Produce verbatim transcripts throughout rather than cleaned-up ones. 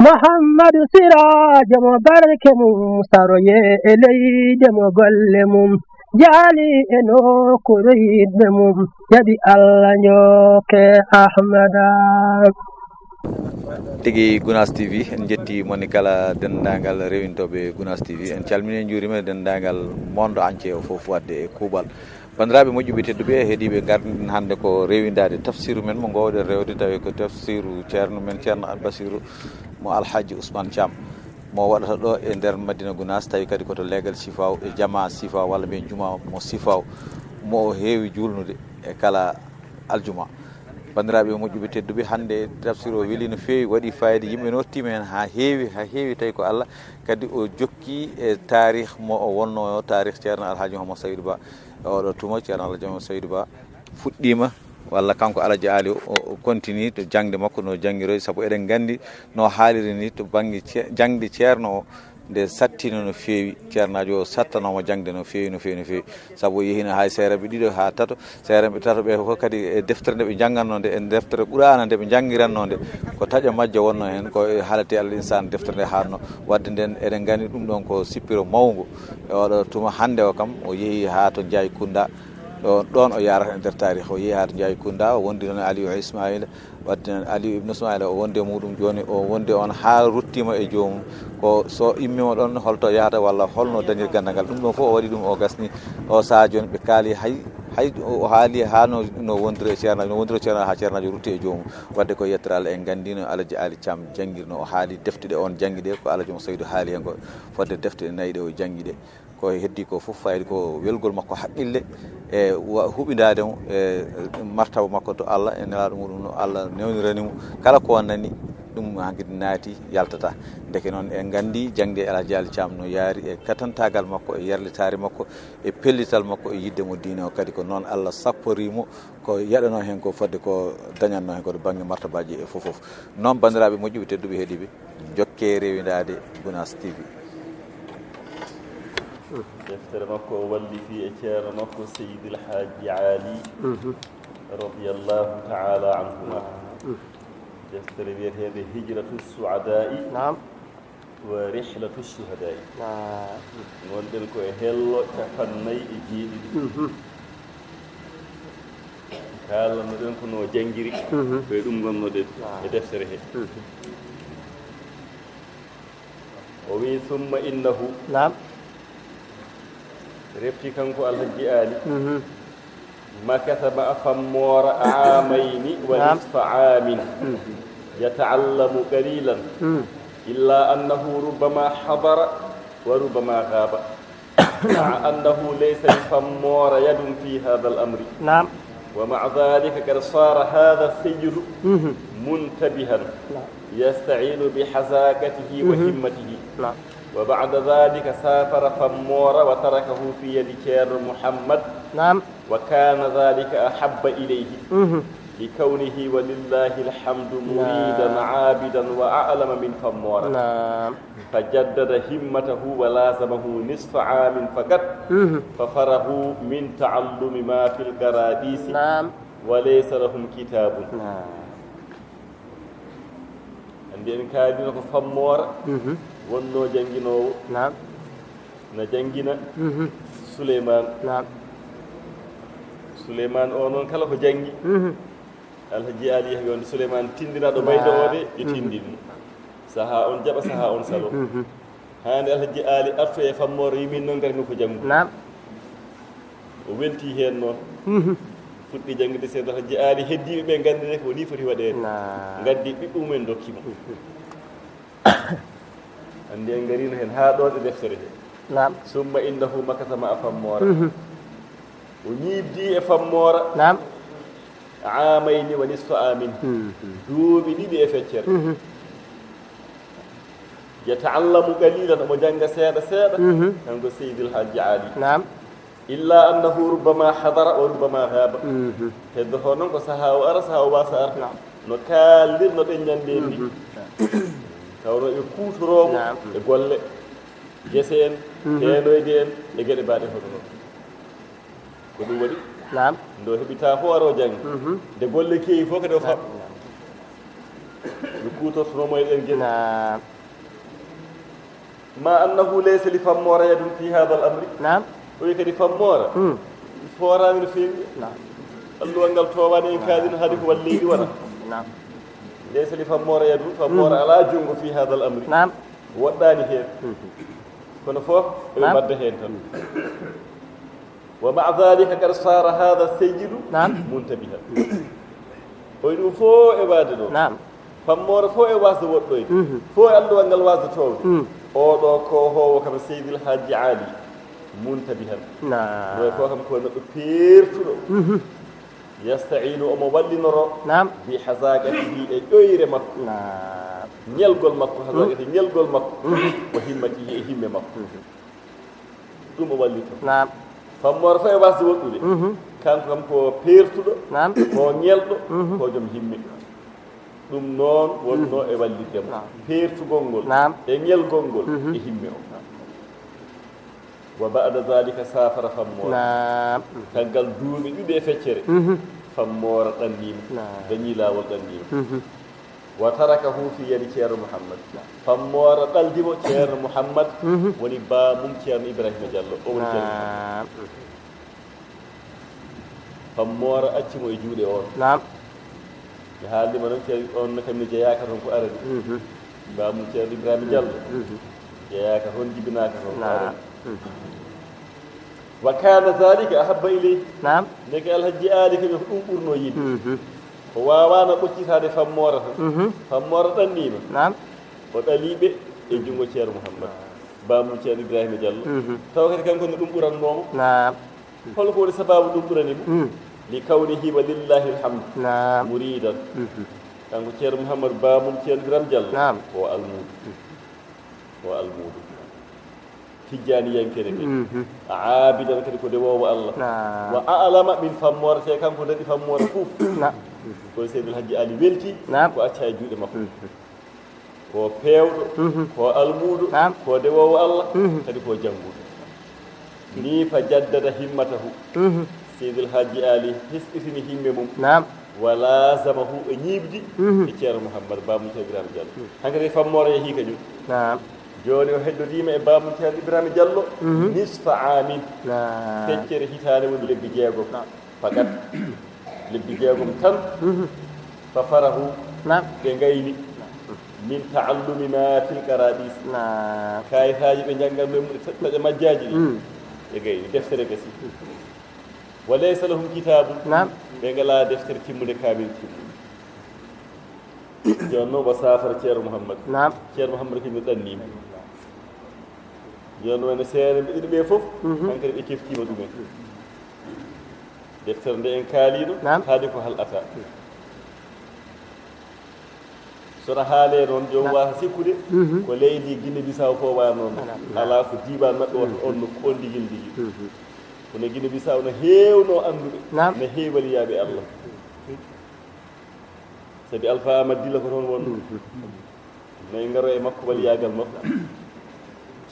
Muhammadu Siraajo mo barke mum saroye e leyde mo golle mum jaali e nokkuure yiɗɓe mum jaɓi Allah njokke Ahmada. Tigi Gunas T V en jetti moni kala denndaangal rewintooɓe Gunas T V en calmini en njuurima denndaangal monde entier o fof wadde e kuuɓal. Banndiraaɓe moƴƴuɓe tedduɓe e heɗiiɓe, ngarɗen hannde ko rewindaade tafsiru men mo ngoowɗen rewde, tawi ko tafsiru ceerno men ceerno Albasiru mo Alhaji Ousmane Thiam mo waɗata ɗo e nder Madina Gunas, tawi kadi ko to leegal Sifaw e jama Sifaw walla mbiyen juma mo Sifaw mo o heewi juulnude e kala aljuma. Banndiraaɓe moƴƴuɓe tedduɓe, hannde tafsir o weli no feewi, waɗi fayida, yimɓe no wattiima heen haa heewi, haa heewi, tawi ko Allah kadi o jokki e taarih mo o wonnoo, taarih ceerno Alhaji Mouhammad Saydou Ba. E oɗo tuma ceerno Alhaji Mouhammad Saydou Ba fuɗɗiima walla kanko Alhaji Ali o, o continue to jaŋde makko no janngiroy, sabu eɗen nganndi no haaliri ni to bannge ce-, jaŋde ceerno o nde sattino no feewi, ceernaajo o sattanooma jaŋde no feewi, no feewi, no feewi, sabu o yehiino hay seereɓe ɗiɗo haa tato, seereɓe tato ɓe fof kadi e deftere nde ɓe njanngatnoo nde, e deftere Quraana nde ɓe njanngiratnoo nde, ko taƴa majjo wonnoo heen, ko e Halati Al Insaan deftere nde haatnoo. Waɗde nden eɗen nganndi ɗum ɗoon ko sippiro mawngo. E oɗo tuma hannde o kam, o yehi haa to Njaay Kunda, ɗo, ɗoon o yaarata e nder taarih, o yehi haa to Njaay Kunda, o wondi ɗoon e Aliyu Ismaila, waɗde noon Aliyu Ibnu Ismaila o wondi e muɗum jooni, o wondi on haa ruttiima e joomum. Ko so immiima ɗoon, holto yahata walla holno dañir ganndal ngal? Ɗum ɗoon fof o waɗi ɗum, o gasni o sahaa jooni, ɓe kaali hay, hay o haali haa no, no wondiri e ceernaajo, no wondiri e ceernaajo haa ceernaajo rutti e joomum. Waɗde ko yettere Allah, en nganndi no Alhaji Ali Thiam janngirno, o haali defte ɗe on janngi ɗe, ko Alhaji Mo Saydu haali heen ko fodde defte ɗe nayi ɗe o janngi ɗe. Ko heddi ko fof fayde ko welgol makko haqqille e wa-, huɓindaade mo e martaba makko to Allah e nelaaɗo muɗum no Allah newnirani mo. Kala ko nani ɗum hankadi naati yaltata. Ndeke noon en nganndi jaŋde El Hadji Ali Thiam no yaari e katantaagal makko, e yarlitaare makko, e pellital makko, e yiɗde mo diine o. Kadi ko noon Allah sappori mo, ko yaɗanoo heen ko fodde ko dañatnoo heen ko to bannge martabaaji e fof fof. Noon, banndiraaɓe moƴƴuɓe tedduɓe heɗiiɓe, njokke rewindaade Gunaas T V. Deftere makko o wallifi e ceerno makko Seydi El Hadji Ali, radiyallahu taala anhuma. Deftere wiyeteende Hijratu Suadai Naam. wa Rihlatu Shuhadai. Ah. Ngonɗen ko e hello capannay e jeeɗiɗi. Kaalannoɗen ko no janngiri, ko e ɗum ngonnoɗen e deftere he. O wi, summa innahu, Naam. refti kanko Alhajji Ali, Mhm. makasa ma'a Fammoora aamayni wa Naam. nisfa aamin, yata'allamu qalilan, Mm. illa annahu rubbama hadara wa rubbama gaaba. Ma'a annahu laysa li Fammoora yadun fi hadha al-amri. Naam. ومع ذلك قد صار هذا السيد Mhm. منتبها Naam. يستعين بحذاقته وهمته. Naam. وبعد ذلك سافر فمورة وتركه في يد شير محمد، Naam. وكان ذلك أحب إليه Mhm. لكونه ولله الحمد مريدا عابدا وأعلم من فمورة. Naam. فجدد همته ولازمه نصف عام فقط، Mhm. ففرغوا من تعلم ما في القراديس Naam. وليس لهم كتاب. Naam. Anndi en kaalino ko Fammoora Mhm. wonnoo jannginoowo, Naam. na janngina Mhm. Suleymaan. Naam. Suleymaan o noon kala ko janngi, Mhm. Alhaji Ali yehi wonde Suleymaan tindinaaɗo bayɗo o de, ɓe tindini mo. Sahaa on jaɓa, sahaa on salo. Mhm. Haa nde Alhaji Ali artoyi e Fammoora, wi min noon ngarmi ko janngu. Naam. O welti heen noon. Mhm. Fuɗɗi janngude Seydi Alhaji Ali, heddiiɓe ɓe nganndi ne ko nii foti waɗeede. Naam. Ngaddi ɓiɓɓe mumen ndokki mo. Anndi en ngariino heen haa ɗoon e deftere he. Naam. Summa innahu makasa ma'a Fammoora. Mhm. O ñiiɓdi e Fammoora. Naam. Aamayni wa nisfa aamin. Mhm. Duuɓi ɗiɗi e feccere. Mhm. Yata'allamu qalilan, omo jannga seeɗa seeɗa. Mhm. Kanko Seydi El Hadji Ali. Naam. Illa annahu rubbama hadara wa rubbama gaaba. Mhm. Heddoto noon ko sahaa o ara, sahaa o waasa arde. Naam. No kaaldirnoɗen ñannde ndi. Mhm. Tawno e kuutoroowo Naam. e golle gese en, Mhm. heenoyde en e geɗe mbaaɗe hono noon. Ko ɗum waɗi Naam. nde o heɓi temps fof ara o jannga. Mhm. Nde golle keewi fof kadi o faɓɓi. Yo Kuutortono mo e ɗen geɗe. Naam. Ma annahu laysa li Fammoora yadun fi hadha al amri. Naam. O wi kadi Fammoora. Hmm. Fooraani no feewi. Naam. Alluwal ngal toowaani en kaadino hade ko walla leydi wona. Naam. Laysa li Fammoora yadun, Fammoora alaa junngo fi hadha al amri. Naam. Woɗɗaani heen. Mhm. Kono fof eɓe Naam. Mbadda heen tan. Wa ma'a dhalika qad sara hadha sayyidu Naam. Muntabihan. O wi ɗum fof e waade ɗo. Naam. Fammoora fof e wasde woɗɗoyde. Mhm. Fof e alluwal ngal wasde toowde. Mm. Oɗo ko hoowo kam Seydil Hajji Ali Muntabihan. Naam. Ɗo e fof kam ko neɗɗo peertuɗo. Mhm. Yasta'inu, omo wallinoro Naam. Bi hazaqatihi e ƴoyre makko. Naam. Ñelgol makko, hazaqati ñelgol makko. Mhm. Wa himmatihi e himme makko. Mhm. Ɗum o wallito. Naam. Fammoora fof e wasde woɗɗude. Mhm. Kanko kam ko peertuɗo, Naam. Ko ñelɗo, Mhm. Ko joom himme. Ɗum noon wonnoo e walliddemo. Naam. Peertugol ngol, Naam. E ñelgol ngol, Mhm. E himme o. Wa ba'da dhalika safara Fammoora. Naam. Caggal duuɓi ɗiɗi e feccere, Mhm. Fammoora ɗanniima. Naam. Dañii laawol ɗanniima. Mhm. Wa tarakahu fi yadi Ceerno Muhammad. Fammoora ɗaldimo Ceerno Muhammad, Mhm. Woni baamum Ceerno Ibrahima Diallo. O woni Ceerno Muhammad. Naam. Fammoora accimo e juuɗe on. Naam. Mi haalnima noon, Ceerno on kam ne jeyaaka toon ko arani. Mhm. Baamum Ceerno Ibrahima Diallo. Mhm. Jeyaaka toon, jibinaaka toon ko Naam. Arani. Mhm. Wa kana dhalika ahabba ilayhi. Naam. Ndeke Alhajji Ali kam ko ɗum ɓurno yiɗde. Mhm. O waawaano ɓoccitaade Fammoora tan. Mhm. Fammoora ɗanniima. Naam. O ɗaliiɓe e junngo Ceerno Muhammad. Baamum Ceerno Ibrahima Diallo. Mhm. Tawa kadi kanko ne ɗum ɓurannoomo. Naam. Hol ko woni sababu ɗum ɓurani mo? Mm. Li kawnihi wa lillahi alhamdu. Naam. Muridan. Mhm. Kanko Ceerno Muhammad baamum Ceerno Ibrahima Diallo. Naam. Ko almuudo. Ko almuudo. Tijjaaniyanke ne kadi. Mhm. Aabidan kadi ko dewoowo Allah. Naam. Wa a'lama min Fammoora, te kanko daɗi Fammoora fof. Naam. Kono Seydil Hajji Ali welti Naam. Ko acca e juuɗe makko. Mhm. Ko peewɗo, Mhm. Ko almuudo, Naam. Ko dewoowo Allah, Mhm. Kadi ko jannguɗo. Ni fa jaddada himmatahu. Mhm. Seydil Hajji Ali hesɗitini himme mum. Naam. Wa lazamahu e ñiiɓdi Mhm. E Ceerno Muhammad baamum Ceerno Ibrahima Diallo. Mhm. Hankadi Fammoora yehii kañum. Naam. Jooni o heddodiima e baamum Ceerno Ibrahima Diallo Mhm. Nisfa aamin. Naam. Feccere hitaande woni lebbi jeegom. Naam. Fakat lebbi jeegom tan. Mhm. Fa farahu Naam. Ɓe ngayni min ta'allumi ma fil qaraɗis. Naam. Kayitaaji ɓe njannganno e muɗe taƴa majjaaji ɗi. Mm. Ɓe ngayni deftere gasi. Wa laysa lahum kitabun. Naam. Ɓe ngalaa deftere timmunde kaamil timmunde. Jooni noon o saafara Ceerno Muhammad. Naam. Ceerno Muhammad ko mi ɗanniima. Jooni noon ene seere ɓe ɗiɗi ɓe fof, Mhm. Hankadi ɓe keftiima ɗumen. Deftere nde en kaaliino, Naam. Haade ko hal ata. Sona haalee noon, joom Naam. Waasa sikkude, Mhm. Ko leydi Guinée Bissau fof wa noon. Alaa. Alaa ko diiwaan maɓɓe wata on no on ndigil ndigil. Mhm. Kono Guinée Bissau no heewno annduɓe, Naam. No heewi waliyaaɓe Allah. Sabi Alfa Amad Dilla ko toon wonnoo. Nayi ngaro e makko waliyaagal makko.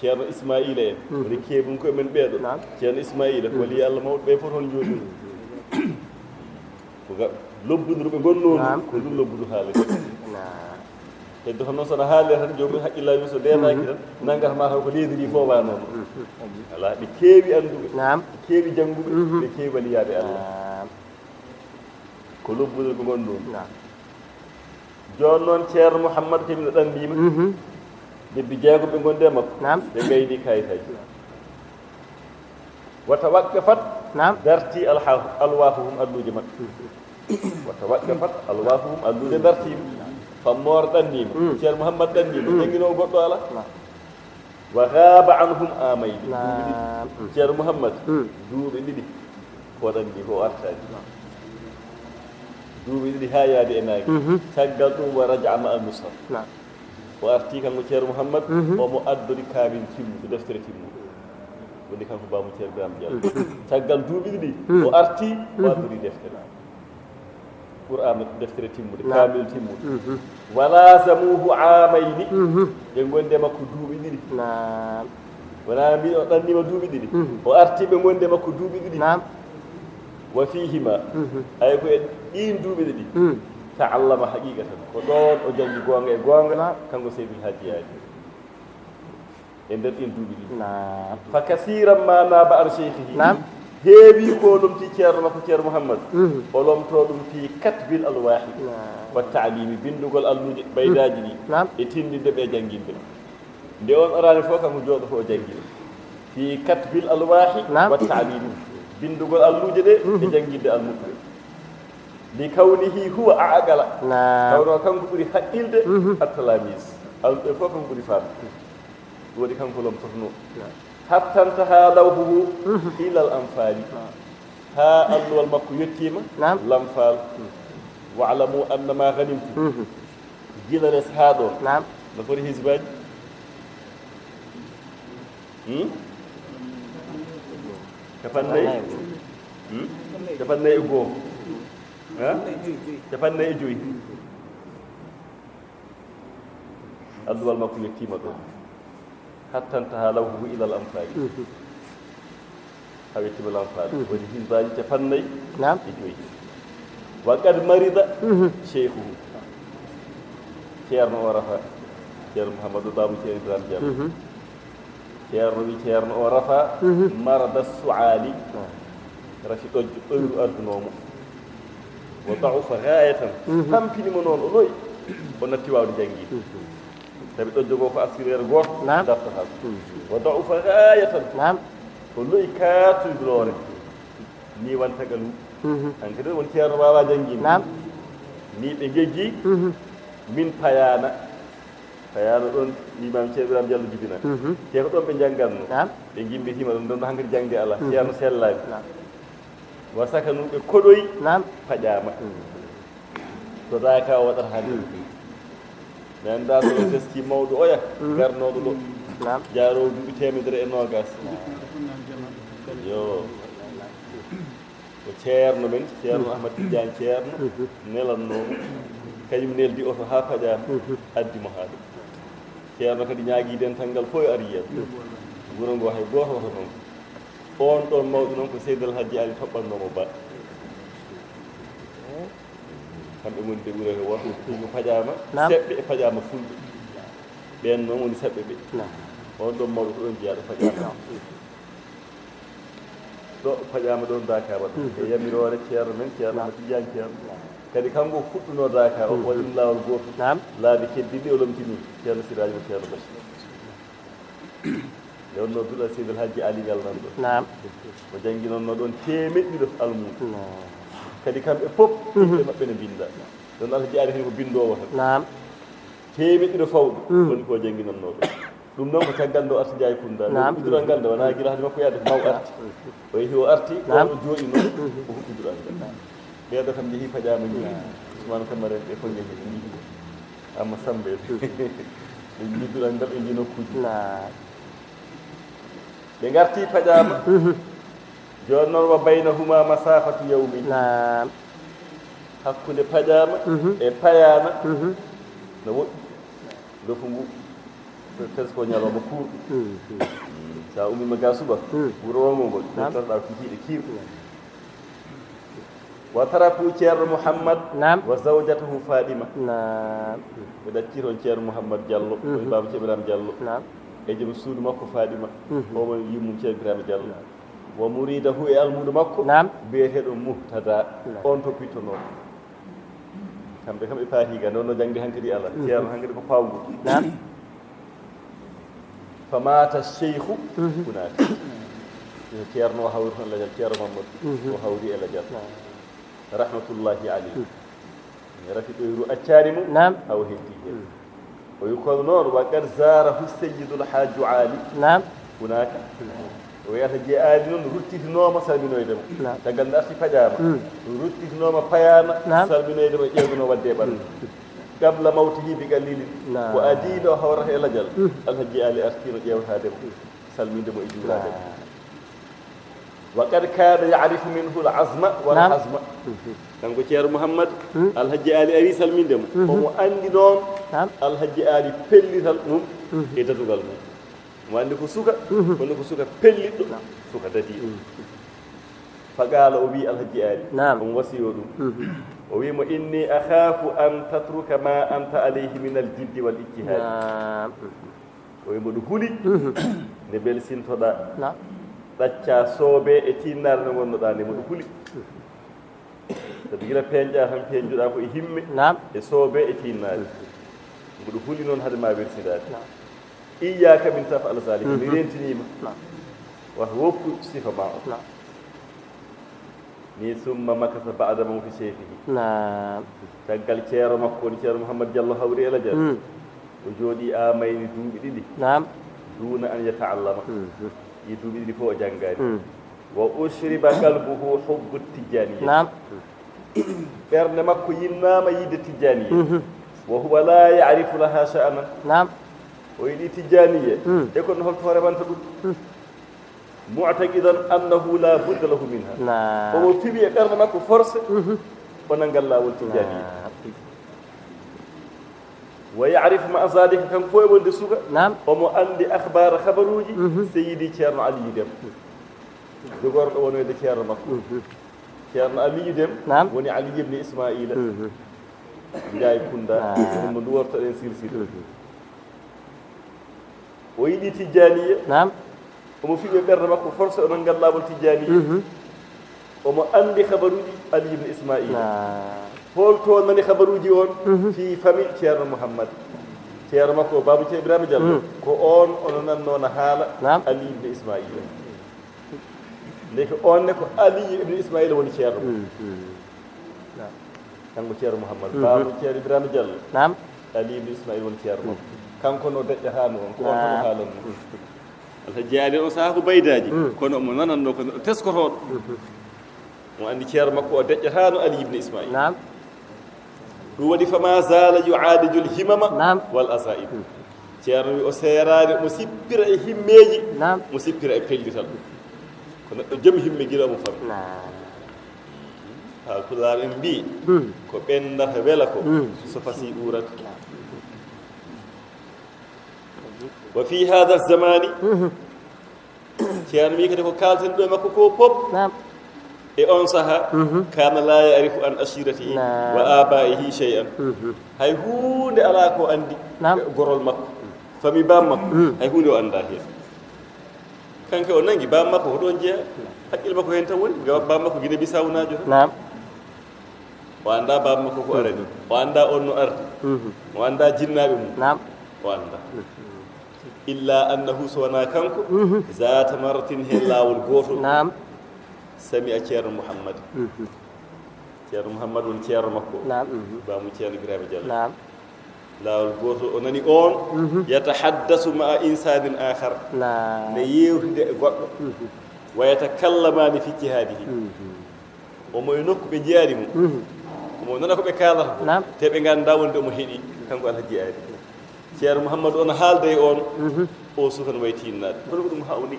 Ceerno Ismaila en. Mhm. Woni keeɓum ko men ɓeeɗo. Naam. Ceerno Ismaila, ko Mhm. Waliyi Allah mawɗo ɓe fof toon njooɗi. Ko ga-, lobbundu ɓe ngonnoo ndu, Naam. Ko ndun lobbundu haalete. Naam. Heddo hono so na haale tan, joomum hakkillaaji so deenaaki Mhm. Tan, nanngata ma taw ko leydi ndi fof wa noon. Mhm. Alaa, ɓe keewi annduɓe, Naam. Ɓe keewi jannguɓe, Mhm. Ɓe keewi waliyaaɓe Allah. Naam. Ko lobbude ko ngonɗon. Naam. Jooni noon Ceerno Muhammad kadi no ɗanndiima. Mhm. Lebbi jeegom ɓe ngondi e makko. Naam. Ɓe ngayni kayitaaji. Wa tawaqqafat. Naam. Darti alha-, alwaahuhum alluuje maɓɓe. Wa tawaqqafat alwaahuhum alluuje dartiima. Fammoore ɗanndiima. Mm. Ceerno Muhammad ɗanndiima. Mm. Jannginoowo goɗɗo alaa. Naam. Wa ghaaba anhum aamayni. Duuɓi ɗiɗi. Naam. Ceerno Muhammad, Mm. Duuɓi ɗiɗi. Ko waɗani ɗi ko o artaani. Duuɓi ɗiɗi haa yaade e naange. Mhm. Caggal ɗum wa raja'a ma'a nusra. Naam. O arti kanko Ceerno Muhammad, Mhm. Omo addori kaamil timmuɗo, deftere timmuɗo. Woni kanko baamu Ceerno Ibrahima Diallo. Mhm. Caggal duuɓi ɗiɗi, Mm. O arti, o Mhm. Addori deftere. Qur'aan, deftere timmude, Naam. Kaamil timmude. Mhm. Wa lazamuhu aamayni. Mhm. Ɓe ngondi e makko duuɓi ɗiɗi. Naam. Wonaa mbiɗo ɗanndiima duuɓi ɗiɗi. Mhm. O arti ɓe ngondi e makko duuɓi ɗiɗi. Naam. Wa fiihima. Mhm. Hay ko e ɗiin duuɓi ɗiɗi. Mm. Ta'allama haqiqatan. Ko ɗoon o janngi goonga e goonga, naam, kanko Seydil Hajji Ali. E nder ɗiin duuɓi ɗiin. Naam. Fa kasiran ma naaba an sheykhihi. Naam. Heewi ko o lomti ceerno makko, Ceerno Muhammad. Mhm. O lomtoo ɗum fii katbil alwaahi. Naam. Wa ta'limi, binndugol alluuje, baydaaji ɗi. Naam. E tinndinde ɓe, jannginde. Nde on araani fof, kanko jooɗoto o janngina. Fii katbil alwaahi, naam, wa ta'limi. Binndugol alluuje ɗe, mhm, e jannginde almuɓɓe. Li kawnihi huwa a'qala. Naam. Tawno kanko ɓuri haqqilde, mhm, at-talamis. Almuɓɓe fof kanko ɓuri faamde. Ɗum waɗi kanko lomtotonoo. Naam. Hatta intaha lawhuhu, mhm, ilal anfaali. Naam. Haa alluwal makko yettiima, naam, Lamfaal. Wa'lamu anna ma ghanimtum. Mhm. Gila les haa ɗoon. Naam. No foti hizbaaji? Hmm? Capannay? Hmm? Capannay e goo. Ha? Capannay e joy. Alluwal makko yettiima ɗoon. Hatta intaha lawhuhu ilal anfaali. Mhm. Haa yettiima Lamfaal. Mhm. Waɗi hizbaaji capannay, naam, e joy. Wa qad marida, mhm, sheykhuhu. Ceerno o rafa. Ceerno Muhammadu Baabu Ceerno Ibrahima Diallo. Mhm. Ceerno wi, ceerno o rafa, mhm, marada su'aali. Naam. Rafi ɗojjo, ɗoyru ardunoo mo. Wa da'ufa ghaayatan. Mhm. Tampini mo noon, o lo'i. O natti waawde janngiide. Mhm. Sabi ɗojjo goo ko askireere gooto, naam, dartata ɗum. Mhm. Wa da'ufa ghaayatan. Naam. Ko lo'i kaatuɗo. Ni wanta galu. Mhm. Hankadi won ceerno waawaa janngiinde. Naam. Ni ɓe ngejji, mhm, min payaana. Payaana ɗoon, Imaam Ceerno Ibrahima Diallo jibina. Mhm. Te ko ɗoon ɓe njanngatnoo. Naam. Ɓe ngimmitima ɗum, ɗoon hankadi jaŋde alaa. Mhm. Ceerno sellaani. Naam. Wa sakanuɓe koɗoy, naam, paƴaama. Mhm. Ko daaka o waɗata hannde. Mhm. Mi anndaa so o teski mawɗo oya, mhm, garnooɗo ɗo. Naam. Jaaroowo duuɓi teemedere e noogaas. Yo. Ko ceerno men, Ceerno, mhm, Ahmad Tidiane Ceerno, mhm, nelannoo mo. Kañum neldi oto haa paƴaama, mhm, addi mo haa ɗo. Ceerno kadi ñaagii dental ngal fof yo ar yiyan. Mhm. Wuro ngoo hay gooto wata toon. Oon ɗoon mawɗo noon ko Seydi El Hadji Ali toɓɓannoo mo ba. Kamɓe ngoni de wuro he woto, ko paƴaama, naam, seɓɓe e paƴaama fulɓe. Ɓeen noon woni seɓɓe ɓe. Naam. Oon ɗoon mawɗo ko ɗoon jeyaaɗo paƴaama. Naam. Ɗo paƴaama ɗoon Daaka waɗa. Mhm. E yamiroore ceerno men, Ceerno, naam, Ahmad Tidiane Ceerno. Naam. Kadi kanko fuɗɗunoo Daaka, o, mhm, waɗi ɗum laawol gootol. Naam. Laabi keddiiɗi o lomtini Ceerno Siraaji mo Ceerno Basi. Nde wonnoo duɗal Seydi El Hadji Ali ngal nan ɗo. Naam. O jannginannoo ɗoon teemeɗɗe ɗiɗo almuudo. Naam. Kadi kamɓe fof, mhm, ɓiɓɓe maɓɓe ne mbinnda. Ɗoon Alhaji Ali kadi ko binndoowo tan. Naam. Teemeɗɗe ɗiɗo fawɗi, mhm, woni ko jannginannoo ɗum. Ɗum noon ko caggal nde o arti Njaay Kunda. Naam. Ujural ngal nde wonaa gila hade makko yaade ko maw arti. O yehi o arti, naam, ɗoon o jooɗinoo, mhm, o huɓɓi duɗal ngal. Ɓeeɗo kam njehii paƴaama njii. Naam. Ousmane Camara en ɓe fof njehii njii. Amma Samba en. Mhm. Ɓe njii duɗal ngal, ɓe njii nokkuuji. Naam. Ɓe ngarti paƴaama. Mhm. Jooni noon, wa baynahuma masafatu yawmin. Naam. Hakkunde paƴaama, mhm, e payaama, mhm, no woɗɗi. Ndofu ngu, presque ko ñalawma kuurɗo. Mhm. Sa ummiima ga suba, mhm, wuro wongo ngol, naam, tottanɗa ko hiiɗe kiirɗe. Wa taraku Ceerno Muhammad, naam, wa zawjatahu Fadima. Naam. Ɓe ɗacci toon Ceerno Muhammad Diallo, mhm, woni baaba Ceerno Ibrahima Diallo. Naam. E joom suudu makko Fadima, mhm, o woni yummum Ceerno Ibrahima Diallo. Naam. Wa muridahu, e almuudo makko, naam, biyeteeɗo Muhtada, naam, on toppittonoo. Kamɓe kam ɓe paati ga, nde wonnoo jaŋde hankadi alaa. Mhm. Ceerno hankadi ko paawgu. Naam. Fa maata sheykhu, mhm, hunaaka. Ceerno o hawri toon lajal, Ceerno Mamadou, mhm, o hawri e lajal. Naam. Rahmatullahi aleyhi. Mhm. Rafi ɗoyru accaani mo, naam, hawa heddi heen. Mhm. O wi kono noon, wa qad zaarahu Seyyidul Hajju Ali. Naam. Hunaaka. Mhm. O wi Alhaji Ali noon ruttitinooma salminoyde mo. Naam. Caggal nde arti paƴaama. Mhm. Ruttitinooma payaama, naam, salminoyde mo, ƴeewduno waɗde e ɓalndu. Mhm. Qabla mawtihi bi qalilin. Naam. Ko adii nde o hawrata e lajal, mhm, Alhaji Ali artiino ƴeewtaade mo, salminde mo e juulaade mo. Naam. Wa qad kaana ya'rifu minhu al-azma wal, naam, hazma. Mhm. Kanko Ceerno Muhammad, mhm, Alhaji Ali ari salminde mo. Mhm. Omo anndi noon, naam, Alhaji Ali pellital mum, mhm, e dadugal mum. Omo anndi ko suka, mhm, kono ko suka pelliɗɗo, naam, suka dadiiɗo. Mhm. Faqaala, o wi Alhaji Aali, naam, omo wasiyo ɗum. Mhm. O wi mo, inni akhaafu an tatruka ma anta alayhi min al jiddi wal ijtihaadi. Naam. O wi mboɗo huli, mhm, nde belsintoɗaa. Naam. Ɗaccaa soobee e tiinnaare nde ngonnoɗaa nde, mboɗo huli. Sabi gila peeñɗaa tan, peeñjuɗaa ko e himme, naam, e soobee e tiinnaare. Mboɗo huli noon hade ma welsindaade. Naam. Iyyaaka min taf'al zaalika, mi, mhm, rentiniima. Naam. Wata woppu sifa ma o. Naam. Ni summa makasa ba'da mawti sheykhihi. Naam. Caggal ceero makko woni Ceerno Muhammad Jallo Hawri El Hadj. Mm. O jooɗii aamayni, duuɓi ɗiɗi. Naam. Duuna an yata'allama. Mhm. Ɗi duuɓi ɗiɗi fof o janngaani. Mm. Wa ushriba qalbuhu hubbu tijjaaniyya. Naam. Ɓernde makko yinnaama yiide tijjaaniyya. Mhm. Wa huwa laa ya'rifu laha sha'nan. Naam. O yiɗi tijjaaniyya. Mm. E kono holto o rewanta ɗum? Mm. Mu'taqidan annahu la budda lahu minha. Naam. Omo fiɓi e ɓernde makko force, mhm, o nanngal laawol tijjaaniyya. Naam. Wa ya'rifu ma'a zaalika, kanko fof e wonde suka, naam, omo anndi akhbaara, habaruuji, mhm, Seydi Ceerno Aliyu Dem. Jogorɗo wonoyde ceerno makko. Mhm. Ceerno Aliyu Dem, naam, woni Ali ibn Ismaila. Mhm. Njaay Kunda, naam, woni mo nduwortoɗen silsila. Mhm. O yiɗi tijjaaniyya. Naam. Omo fiɓi e ɓernde makko force o nanngal laawol tijjaaniyya. Mhm. Omo anndi habaruuji Ali ibn Ismaila. Naam. Holto o nani habaruuji on? Mhm. Fii fami Ceerno Muhammad. Ceerno makko o Baabu Ceerno Ibrahima Jallo. Mm. Ko on o nanannoo na haala, naam, Ali ibn Ismaila. Ndeke on ne ko Ali ibn Ismaila woni ceerno. Mm, mm. Naam. Kanko Ceerno Muhammad, mhm, Baabu Ceerno Ibrahima Jallo. Naam. Ali ibn Ismaila woni ceerno. Mm. Kanko no deƴƴataano on, ko on tan o, naam, haalanno. Alhaji Aali on sahaa ko baydaaji, mm, kono omo nanannoo ko neɗɗo teskotooɗo. Mhm. Mo anndi ceerno makko o deƴƴataano Ali ibn Ismaila. Naam. Ɗum waɗi, fama zaala yu'aalijul himama, naam, wal azaa'ib. Hmm. Ceerno wi o seeraani omo sippira e himmeeji, naam, omo sippira e pellital. Ko neɗɗo joom himme gila omo fami. Naam. Haa Pulaar en mbii, hmm, ko ɓendata wela ko, hmm, so fasii uurata. Wa fii haadha zamaani, mhm, Ceerno wi kadi ko kaalten ɗo e makko ko pop. Naam. E on saha, mhm, kaana laa ya'rifu an ashiratihi, naam, wa abaihi shay'an. Mhm. Hay huunde alaa ko anndi, naam, e gorol makko, fami baam makko, mm, hay huunde o anndaa heen. Kanko o nangi baam makko ko ɗoon jeyaa. Hakkille makko heen tan woni, ngam baam makko Gine Bisaw naajo tan. Naam. O anndaa baam makko ko arani. Mhm. O anndaa on no ardi. Mhm. O anndaa jinnaaɓe mum. Naam. O anndaa. Mhm. Illa annahu, so wonaa kanko, mhm, zaata marratin, heen laawol gootol. Naam. Sami'a Ceerno Muhammad. Mhm. Ceerno Muhammad woni ceerno makko. Naam, mhm. Baamu Ceerno Ibrahima Jallo. Naam. Laawol gootol o nani on, mhm, yatahaddasu ma'a insanin akhar. Naam. Ne yeewtida e goɗɗo. Mhm. Wa yatakallamaani fi ijtihaadihi. Mhm. Omo e nokku ɓe njeyaani mo. Mhm. Omo nana ko ɓe kaalata ko. Naam. Te ɓe nganndaa wonde omo heɗii, kanko Alhaji Aali. Ceerno Muhammadu on haalda e on, mhm, o suka no wayi tiinnaade. Kono ko ɗum hawni.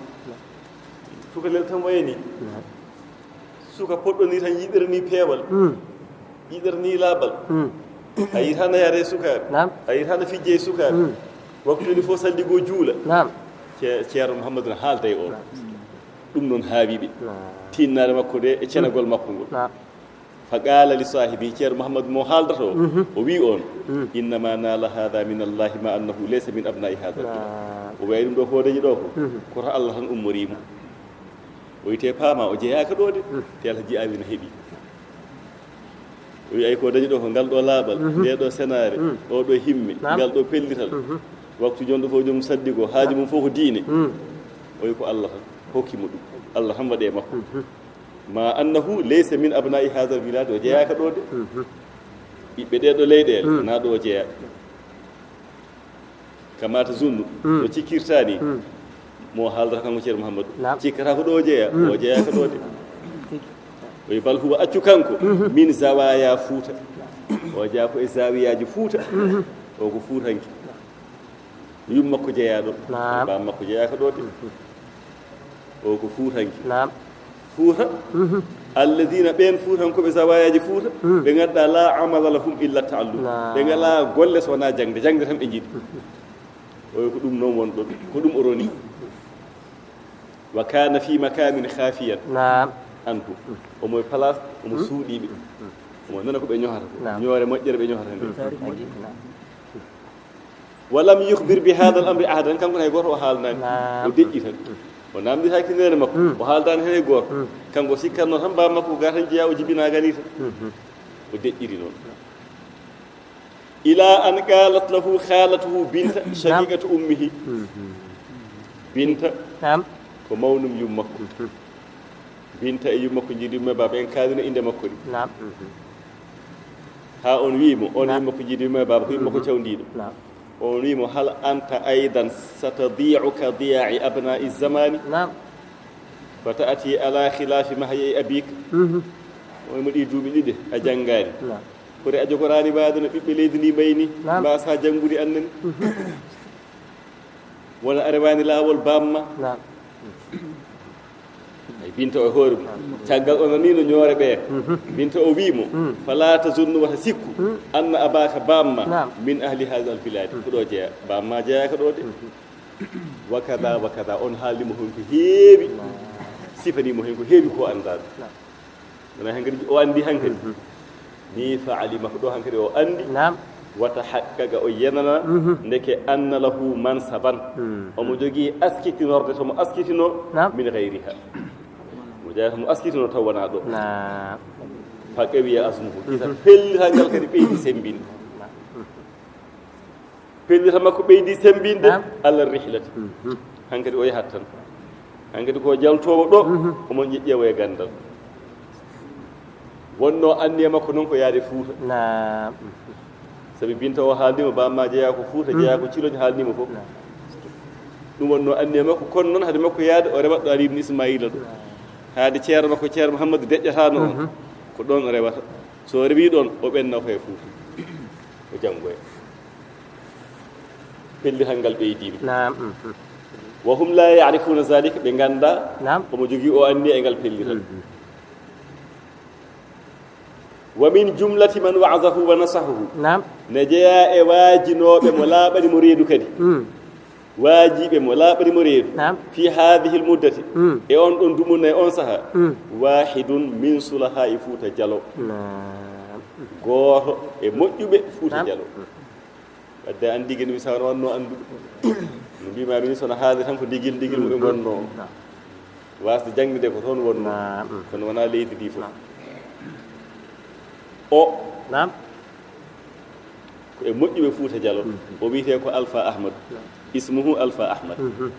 Suka lel tan wayani. Naam. Suka poɗɗo ni tan yiɗira ni peewal. Mm. Yiɗira ni laaɓal. Mm. A yiɗa hana yare sukaaɓe. Naam. A yiɗa hana fijje e sukaaɓe. Mm. Waktuuji fof salli goo juula. Naam. Ce-, Ceerno Muhammadu no haalda e on. Naam. Ɗum noon haawi ɓe. Naam. Tiinnaare makko nde e cenagol makko ngol. Naam. Fa qaala li saahibi, Ceerno Muhammadu mo haaldata o, mhm, o wi on, mm, innama naala haada min Allahi ma annahu laysa min abnai haada al bilad. Naam. O wayi ɗum ɗo ko o dañi ɗo ko, mhm, koto Allah tan ummori mo. O wiyte paama, o jeyaaka ɗo de, mm, te Alhaji Aali no heɓi. O wi ay ko dañi ɗo ko ngal ɗo laaɓal, mhm, nde ɗo senaare, mm, o ɗo himme, naam, ngal ɗo pellital. Mhm. Waktu jom ɗo fof jom saddi ko, haaji mum fof ko diine. Mm. O wi ko Allah tan hokki mo ɗum. Allah tan waɗe makko. Mhm. Ma annahu laysa min abna'i hadha al-bilad, o jeyaaka ɗo de. Mhm. Ɓiɓɓe ɗee ɗo leyɗeele, mm, na ɗo o jeyaa. Kama tazunnu, mm, no cikkirta ni, mm, mo haaldata kanko Ceerno Muhammadu. Naam. Cikkata ko ɗo o jeyaa, mm, o jeyaaka ɗo de. Tigi. O wi bal huwa accu kanko, mhm, min zawaya Fuuta. O jeyaa ko e zawiyaaji Fuuta. Mhm. O ko Fuutanke. Yumma makko jeyaaɗo, naam, baam makko jeyaaka ɗo de. Mhm. O ko Fuutanke. Naam. Fuuta. Mhm. Alladina, ɓeen Fuutankooɓe zawayaaji Fuuta, mm, ɓe ngannduɗaa la amala lahum illa taallum. Naam. Ɓe ngalaa golle so wonaa jaŋde, jaŋde tan ɓe njiɗi. Mhm. O ko ɗum noon won ɗon, ko ɗum o roni. Wa kana fi makamin khafiyan. Naam. Antu, omo e place, omo suuɗiiɓe. Omo nana ko ɓe ñohata ko. Naam. Ñoore moƴƴere ɓe ñohata nde. Naam. Walam yukhbir bi hadha al amri ahadan, kanko hay gooto o haalnaani. Naam. O deƴƴi tan. O namditaaki neene makko. Mm. O haaldaani hay gooto. Mm. Kanko sikkatno tan baa makko ko gaa tan jeyaa o jibinaa ganii tan. Mhm. O deƴƴiri noon. Ila an qalat lahu khalatuhu Binta, naam, shaqiqatu ummihi. Mhm. Binta, naam, ko mawnum yummakko. Mhm. Binta e yummakko jiidi yumma e baaba, en kaalino innde makko ɗi. Naam. Mhm. Haa on wi'i mo, on, naam, yummakko jiidi yumma e baaba, ko yummakko, mhm, cawndiiɗo. Naam. On wi'i mo, hal anta aidan satadi'u ka diya'i abna'i zamani? Naam. Fa ta'ti ala khilafi mahya'i abik. Mhm. On mo ɗi duuɓi ɗiɗi a janngaani. Naam. Kono a jogoraani mbaade no ɓiɓɓe leydi ndi mbayni, naam, mbaasa janngude annani. Mhm. Wona a rewaani laawol baamma. Naam. Ay, Binta o e hoore mum. Naam. Caggal o nanii no ñoore ɓee. Mhm. Binta o wii mo, mm, fala tazunnu, wata sikku, mm, anna abaka baamma, naam, min ahli hadha al biladi. Mm. Ko ɗo jeyaa. Baamma jeyaaka ɗo de. Mhm. Wa kada, wa kada. On haalni mo hon ko heewi. Naam. Sifanii mo hen ko heewi ko anndaano. Naam. Wona hankadi o anndi hankadi. Mhm. Ni fa alima ko ɗo hankadi o anndi. Naam. Wata haqqaqa o yenana. Mhm. Ndeke anna lahu mansaban. Mhm. Omo jogii askitinorde, tomo askitino. Naam. Min ghayriha. Mo jeyaa mo askitino taw wonaa ɗo. Naam. Fa qawiya azmuhu. Kita, mhm, pellital ngal kadi ɓeydi semmbinde. Naam. Pellital makko ɓeydi semmbinde. Naam. Ala rihlati. Mhm. Hankadi o yahat tan. Hankadi ko jaltoowo ɗo, mhm, omo ƴeewa e ganndal. Wonno anniya makko noon ko yaade Fuuta. Naam. Sabi Binta o haalni mo, baamma jeyaa ko Fuuta, mhm, jeyaa ko Ciloñ, haalni mo fof. Naam. Ɗum wonno anniya makko, kono noon hade makko yaade, o rewat ɗo Ali ibn Ismaila ɗo. Naam. Haade ceerno makko, Ceerno Muhammadu deƴƴataano on, mhm, ko ɗoon o rewata. So o rewii ɗoon, o ɓenna ko e Fuuta. O janngoya. Pellital ngal ɓeydiima. Naam. Mhm. Wa hum la ya'rifuna zalika, ɓe nganndaa, naam, omo jogii o anniya e ngal pellital. Mhm. Wa min jumlati man wa'azahu wa nasahahu. Naam. Ne jeyaa e waajinooɓe mo laaɓani mo reedu kadi. Mm. Waajiiɓe mo laaɓani mo reedu. Naam. Fi hadhihi al muddati. Mm. E on ɗon dumunna e on saha. Mm. Wahidun min sulaha'i Fuuta Jalo. Naam. Gooto e moƴƴuɓe Fuuta, naam, Jalo. Wadde anndi geno mi sawno wonno annduɗo. No mbima min sono haalde tan ko ndigil ndigil mo ɓe ngonno. Naam. Wasde jangde ko toon wonno. Naam. Kono wona leydi ndi fof. Naam. O. Naam. Ko e moƴƴuɓe Fuuta Jalo. Mhm. O wiyete ko Alfa Ahmadu. Naam. Ismuhu Alfa Ahmad. Mhm.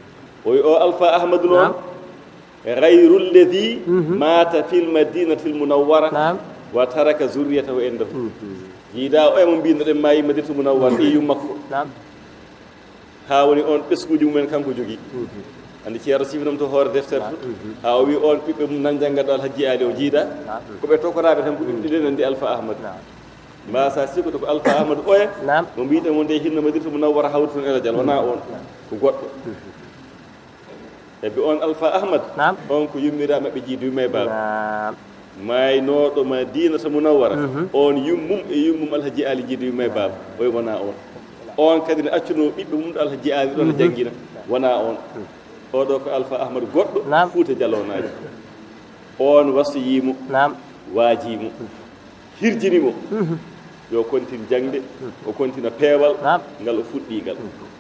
O wi o Alfa Ahmadu noon. Naam. Ghayru alladhi, mhm, mata fil madinatil munawwara, naam, wa taraka zurriyatahu indahu. Mhm. Jiida o e mo mbinoɗen maayi Madinatul Munawwara, mhm, ɓiyum makko. Naam. Haa woni on ɓesnguuji mumen kanko jogii. Mhm. Anndi Ceerno sifinam to hoore deftere, naam, fof. Mhm. Haa o wi on ɓiɓɓe mum nan jannga ɗo Alhaji Ali o jiida. Naam. Ko ɓe tokoraaɓe tan ko ɓiɓɓe, mhm, ɗiɗen anndi Alfa Ahmad. Naam. Mbasa sikkude ko Alfa Ahmad oya. Naam. Mo mbiɗen wonde hinno Madinatul Munawwara hawti toon e Rajal, wonaa on. Naam. Ko goɗɗo. Mhm. Eɓe on Alfa Ahmad, naam, on ko yummiraa maɓɓe jiidu yumma e baaba. Naam. Maaynooɗo Madinata Munawwara, mhm, on yummum e yummum Alhaji Ali jiidu yumma e baaba. Oy wonaa on. On kadi ne accunoo ɓiɓɓe mum ɗo Alhaji Ali ɗon, mhm, janngina. Wonaa on. Mhm. Oɗo ko Alfa Ahmad goɗɗo, naam, Fuuta Jalonaajo. On wasiyii mo, naam, waajii mo. Hirjini mo, mhm, yo kontin jaŋde, mhm, o kontina peewal, naam, ngal o fuɗɗii ngal. Mhm.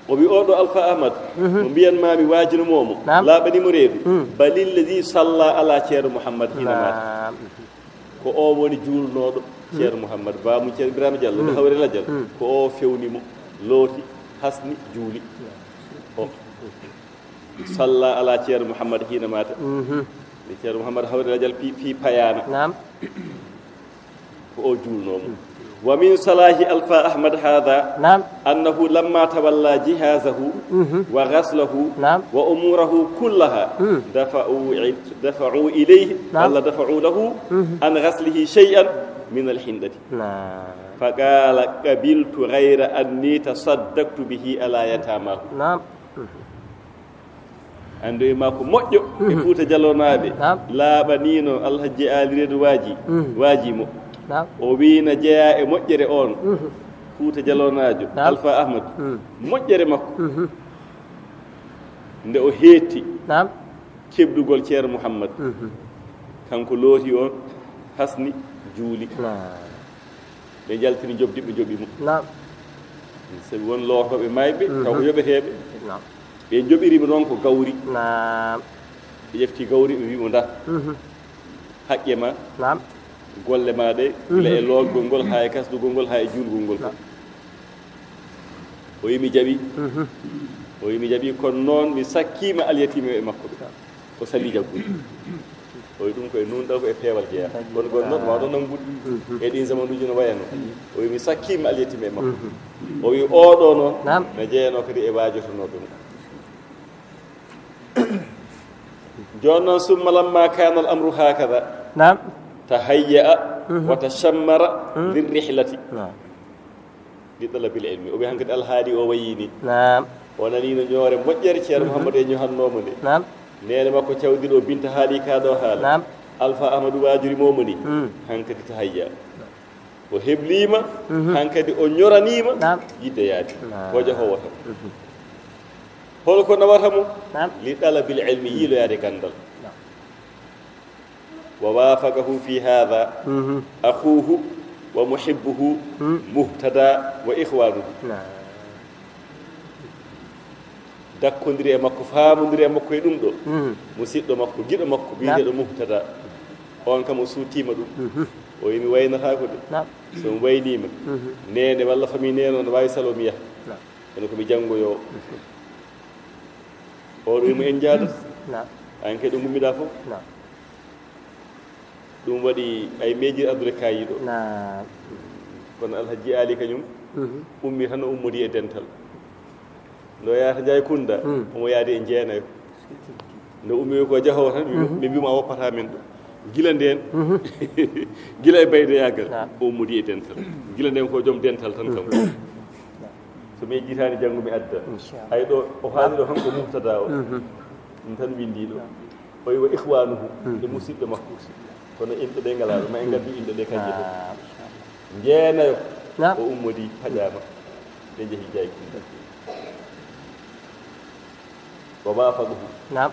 O wi oɗo Alfa Ahmad, mhm, mo mbiyan maami waajino moomo, naam, laaɓani mo reedu, mhm, balilladi salla ala Ceerno Muhammad hina maata. Naam. Ko o woni juulnooɗo, mhm, Ceerno Muhammad, baamu Ceerno Ibrahima Diallo, mhm, hawre Lajal. Mhm. Ko o fewni mo, looti, hasni, juuli. O. Salla ala Ceerno Muhammad hina maata. Mhm. Nde Ceerno Muhammad hawri Lajal fii, fii payaana. Naam. Ko o juulnoomo. Mhm. Wa min salahi Alfa Ahmad hada, naam, annahu lamma tawalla jihazahu, mhm, wa ghaslahu, naam, wa umurahu kullaha, mhm, dafa'u il-, dafa'u ilayhi, naam, walla dafa'u lahu, mhm, an ghaslihi shay'an min al-hindati. Naam. Faqala qabiltu ghayra anni tasaddaqtu bihi ala yatamahu. Naam. Mhm. Anndu e maa ko moƴƴo e, mhm, Fuuta Jalonaaɓe. Naam. Laaɓaniino Alhaji Ali Reedu waaji, mhm, waaji mo. Naam. O wii na jeyaa e moƴƴere on. Mhm. Fuuta Jalonaajo, naam, Alfa Ahmad. Mhm. Moƴƴere makko. Mhm. Nde o heetti. Naam. Keblugol Ceerno Muhammad. Mhm. Kanko looti on, hasni, juuli. Naam. Ɓe njaltini njoɓdi, ɓe njoɓi mo. Naam. Sabi won lootooɓe maayɓe, mhm, taw ko yoɓeteeɓe. Naam. Ɓe njoɓiri mo noon ko gawri. Naam. Ɓe ƴefti gawri, ɓe mbii mo, "Ndaa, mhm, haqqe ma, naam, golle ma ɗe, mhm, gila e lootgol ngol, haa e kasdugol ngol, haa e juulgol ngol fof." Naam. O wi mi jaɓi. Mhm. O wi mi jaɓi, kono noon mi sakkiima alyatiima e makko ɓe. Ko salii jaggude. O wi ɗum ko e nuunɗal, ko e feewal jeyaa. Kono kono noon, waaw, noon nanngude. Mhm. E ɗiin zamanuuji no wayatnoo. O wi mi sakkiima alyatiima e makko. Mhm. O wi oɗo noon, naam, no jeyanoo kadi e waajotonooɓe mo. Jooni noon, summa lamma kaana al amru haakada, naam, tahayya'a, mhm, wa tashammara, mhm, lirrihlati. Naam. Li talabil ilmi. O wi hankadi alhaali o wayii ni. Naam. O nanii no ñoore moƴƴere Ceerno, mhm, Muhammad e ñohannoo mo nde. Naam. Neene makko cawdiiɗo o Binta haalii kaa ɗoo haala. Naam. Alfa Ahmadu waajori mo mo ni. Mm. Hankadi tahayya. O hebliima, mhm, hankadi o ñoraniima, naam, yiɗde yaade. Naam. Ko jahoowo tan. Mhm. Hol ko nawata mo? Naam. Li talabil ilmi, yiiloyaade ganndal. Naam. Wa waafaqahu fi haadha, mhm, akhuuhu wa muhibbuhu, mhm, Muhtada wa ikhwaanuhu. Naam. Dakkondiri e makko, faamondiri e makko e ɗum ɗo. Mhm. Musidɗo makko, giɗo makko, naam, biyeteeɗo Muhtada. On kam o suutiima ɗum. Mhm. O wi mi waynataako de. Naam. So mi wayniima, mhm, neene walla famille neene o no waawi salo mi yaha. Naam. Kono ko mi janngoyoowo. Mhm. Oɗo wi mo en njaadat. Naam. Aan kay ɗo ngummiɗaa fof. Naam. Ɗum waɗi ay meeji addude kaayiɗo. Naam. Kono Alhaji Ali kañum, mhm, ummi tan o ummodi e dental. Ndo yahata Njaay Kunda, mm, omo yaadi e jeenayo. Ndo ummi ko jahoowo tan, mhm, ɓe mbiima a woppata men ɗo. Gila ndeen, mhm, gila e baydoyaagal, naam, o ummodi e dental. Gila ndeen ko joom dental tan kam. Mhm. So mi yejjitaani janngo mi adda. Inchallah. Ay ɗo, o haali ɗo tan ko Muhtada o. Mhm. Ɗum tan winndi ɗo. Naam. O wi wa ikhwanuhu, mhm, e musidɓe makko. Kono inɗe ɗe ngalaa ɗo, ma en ngaddu inɗe ɗe kanje fof. Ah, machallah. Njeenayo, naam, o ummodi paƴaama. Ɓe njehi Njaay Kunda. Wa waafaqahu. Naam.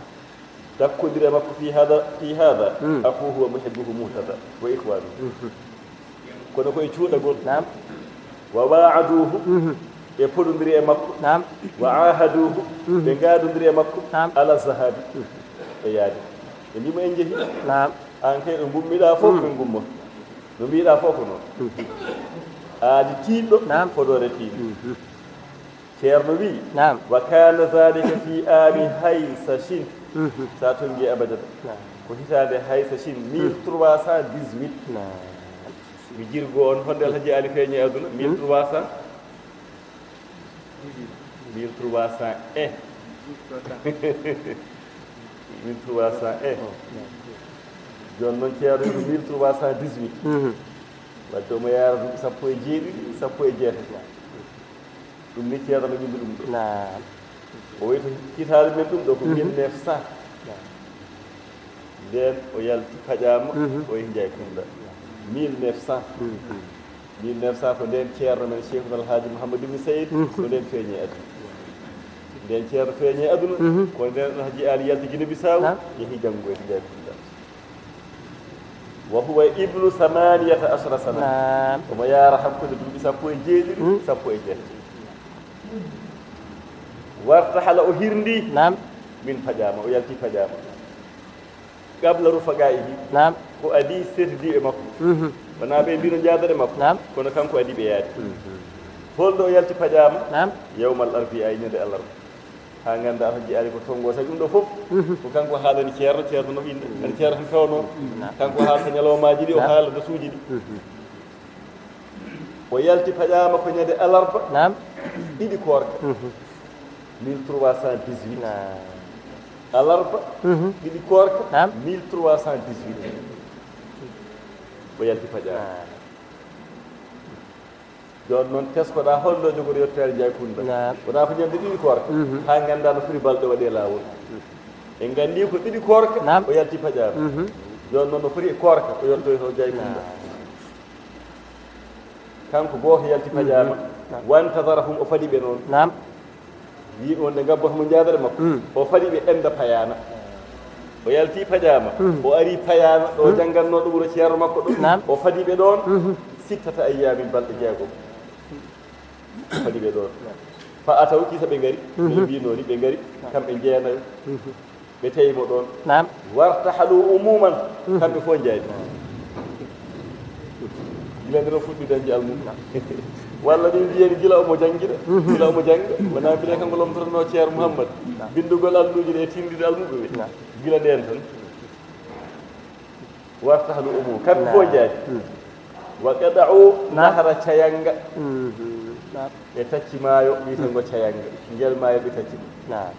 Dakkondiri e makko fi hada, fi hada, mm, akhuhu wa muhibbuhu Muhtada wa ikhwanuhu. Mhm. Kono ko e cuuɗagol. Naam. Wa wa'aduhu, mhm, ɓe podondiri e makko. Naam. Wa ahaduhu, mhm, ɓe ngaadondiri e makko. Naam. Ala zahabi, mhm, e yaade. Ɓe mbiimo en njehi. Naam. Aan kay ɗo ngummiɗaa fof, mm, ɓe ngummo. No mbiiɗaa fof ko noon. Mhm. Aadi tiiɗɗo, naam, fodoore tiiɗɗo. Mhm. Ceerno wi, naam, wa kana zalika fi ami haysashin. Mhm. Sa tongi abadata. Naam. Ko hitaande haysashin, mhm, mille trois cent dix-huit. Naam. Mi jirgo on, honde Alhaji Ali feeñi aduna, mhm, mille trois cent, mille trois cent un. Mille trois cent un. Jooni noon, Ceerno wi ko mille trois cent dix-huit. Mhm. Wadde omo yaara duuɓi sappo e jeeɗiɗi, sappo e jeetati. Ɗum ni Ceerno no windi ɗum ɗo. Naam. O wayi to hitaande men ɗum ɗo ko, mhm, mille neuf cent. Naam. Ndeen o yalti paƴaama, mhm, o yehi Njaay Kunda. Mille neuf cent. Mhm. Mille neuf cent ko ndeen Ceerno men Cheikhuna Alhaji Mouhamadou Ibn Saïd, mhm, ko ndeen feeñi aduna. Ndeen Ceerno feeñi aduna, mhm, ko ndeen Alhaji Ali yalti Guinée Bissau, naam, yehi janngoyde Njaay Kunda. Wa huwa ibnu samaniyata ashara sana. Naam. Omo yaara hakkunde duuɓi sappo e jeeɗiɗi, hmm, sappo e jeetati. Wartahala, o hirndi. Naam. Min paƴaama, o yalti paƴaama. Qabla rufaqaihi. Naam. Ko adii setidiiɓe makko. Mhm. Wonaa ɓe mbino njaadere makko. Naam. Kono kanko adii ɓe yaade. Mhm. Holɗo o yalti paƴaama? Naam. Yawmal arbi'a, ñande alarba. Haa ngannda Alhaji Ali ko tonngo, sabi ɗum ɗo fof, mhm, ko kanko haalani Ceerno, Ceerno no innde. Mhm. Kadi Ceerno tan fewnoo. Naam. Kanko haalata ñalawmaaji ɗi, o, naam, haala datuuji ɗi. Mhm. O yalti paƴaama ko ñande alarba, naam, ɗiɗi koorka. Mhm. Mille trois cent dix-huit. Naam. Alarba, mhm, ɗiɗi koorka, naam, mille trois cent dix-huit. O yalti paƴaama. Naam. Jooni noon, teskoɗaa holɗo jogori yettoyaade Njaay Kunda. Naam. Wonaa ko ñande ɗiɗi koorka. Mhm. Haa ngannda no foti balɗe waɗi e laawol. En nganndi ko ɗiɗi koorka, naam, o yalti paƴaama. Mhm. Jooni noon, no foti e koorka, o yettoyoo Njaay Kunda. Naam. Kanko gooto yalti paƴaama. Mhm. Naam. Wantazarahum, o faɗi ɓe noon. Naam. Yimɓe wonde ngabboto mo njaadere makko. Mm. O faɗi ɓe enda payaana. O yalti pajaama, o ari payaama ɗo janngannoo ɗo wuro ceerno makko ɗo. Naam. O fadi ɓe ɗoon sittata ayyaamin, balɗe jeegom. O fadi ɓe ɗoon. Fa ataw, kisa ɓe ngari, ɓe mbiinoo ni ɓe ngari, kamɓe jeenayo. Ɓe tawi mo ɗoon. Naam. Wartahalu umuman, kamɓe fof njaari. Gila nde ɗo fuɗɗi dañde almuɓe. Walla min mbiyen gila omo janngira, gila omo jannga. Wonaa mbele kanko lomtotonoo ceerno Muhammad. Binndugol alluuji ɗe e tiindude almuɓe ɓe. Naam. Gila ndeen tan. Wartahalu umuman, kamɓe fof njaari. Wa qata'u nahra cayannga. Naam. Ɓe tacci maayo wiyetengo cayannga. Ngel maayo ɓe tacci ɗum. Naam.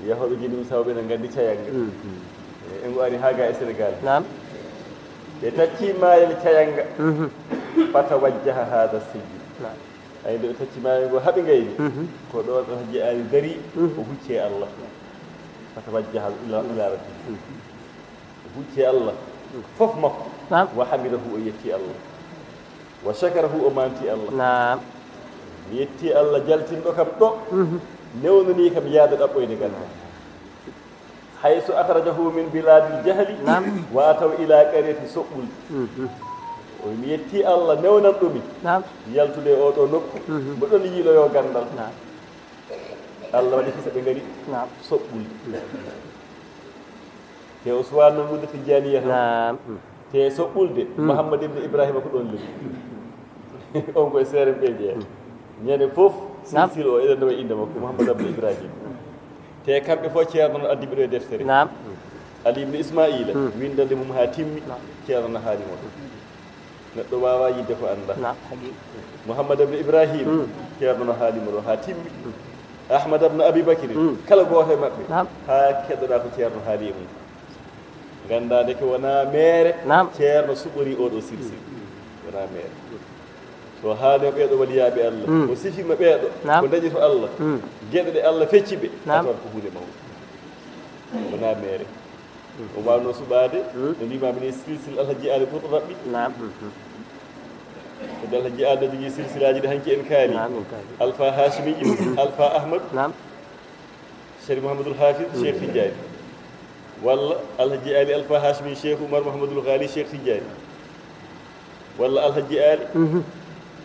Yahooɓe Gine Bisaw ɓe ne nganndi cayannga. E ngo ari haa ga e Senegal. Naam. Ɓe tacci maayel cayannga. Fatawajjaha hada sijjin. Naam. Ay, nde ɓe tacci maayo ngo haa ɓe ngayni. Ko ɗoon ɗo Hajji Ali dari, o hucci e Allah. Fatawajjaha ila, ila rabbi. O hucci e Allah. Fof makko. Naam. Wa hamidahu, o yetti Allah. Wa shakarahu, o manti Allah. Naam. Mi yetti Allah jaltinɗo kam ɗo. Newnani kam yaade ɗaɓɓoyde gannde. Haysu akhrajahu min biladil jahli. Naam. Wa ataw ila qaryati Soɓɓulde. O wi, mi yetti Allah newnanɗo mi. Naam. Yaltude e oɗo nokku. Mboɗon yiiloyo ganndal. Naam. Allah waɗi kisa ɓe ngari. Naam. Soɓɓulde. Te o suwaano wudde Tijjaaniya tan. Naam. Te Soɓɓulde, Muhammad ibn Ibrahima ko ɗoon leli. On ko e seere ɓe jeeya. Ñande fof, silsil o, eɗen nawa innde makko, Muhammad ibn Ibrahim. Te kamɓe fof ceerno no addi ɓe ɗo e deftere. Naam. Ali ibn Ismaila, winndande mum haa timmi, ceerno no haali mo ɗum. Neɗɗo waawaa yiɗde ko anndaa. Naam, haqiiqa. Muhammad ibn Ibrahim, ceerno no haali mo ɗo haa timmi. Ahmad ibn Abi Bakr, kala gooto e maɓɓe, haa keɗoɗaa ko ceerno haali e mum. Nganndaa ndeke wonaa meere, ceerno suɓorii oɗo silsil. Wonaa meere. So haali o ɓeeɗo waliyaaɓe Allah, o sifiima ɓeeɗo, ko dañi to Allah, geɗe ɗe Allah fecci ɓe, a tawat ko huunde mawnde. Wonaa meere. O waawno suɓaade, no mbiimaa minen silsil Alhaji Ali ɓurɗo raɓɓiɗde. Naam. Kadi Alhaji Ali no jogii silsilaaji ɗi hanki en kaali. Naam, en kaali. Alfa Hashimi, Alfa Ahmad, naam. Cheikh Mouhamadoul Hafiz, Cheikh Tidiane. Walla Alhaji Ali Alfa Hashimi, Cheikh Oumar Mouhamadoul Ghali, Cheikh Tidiane. Walla Alhaji Ali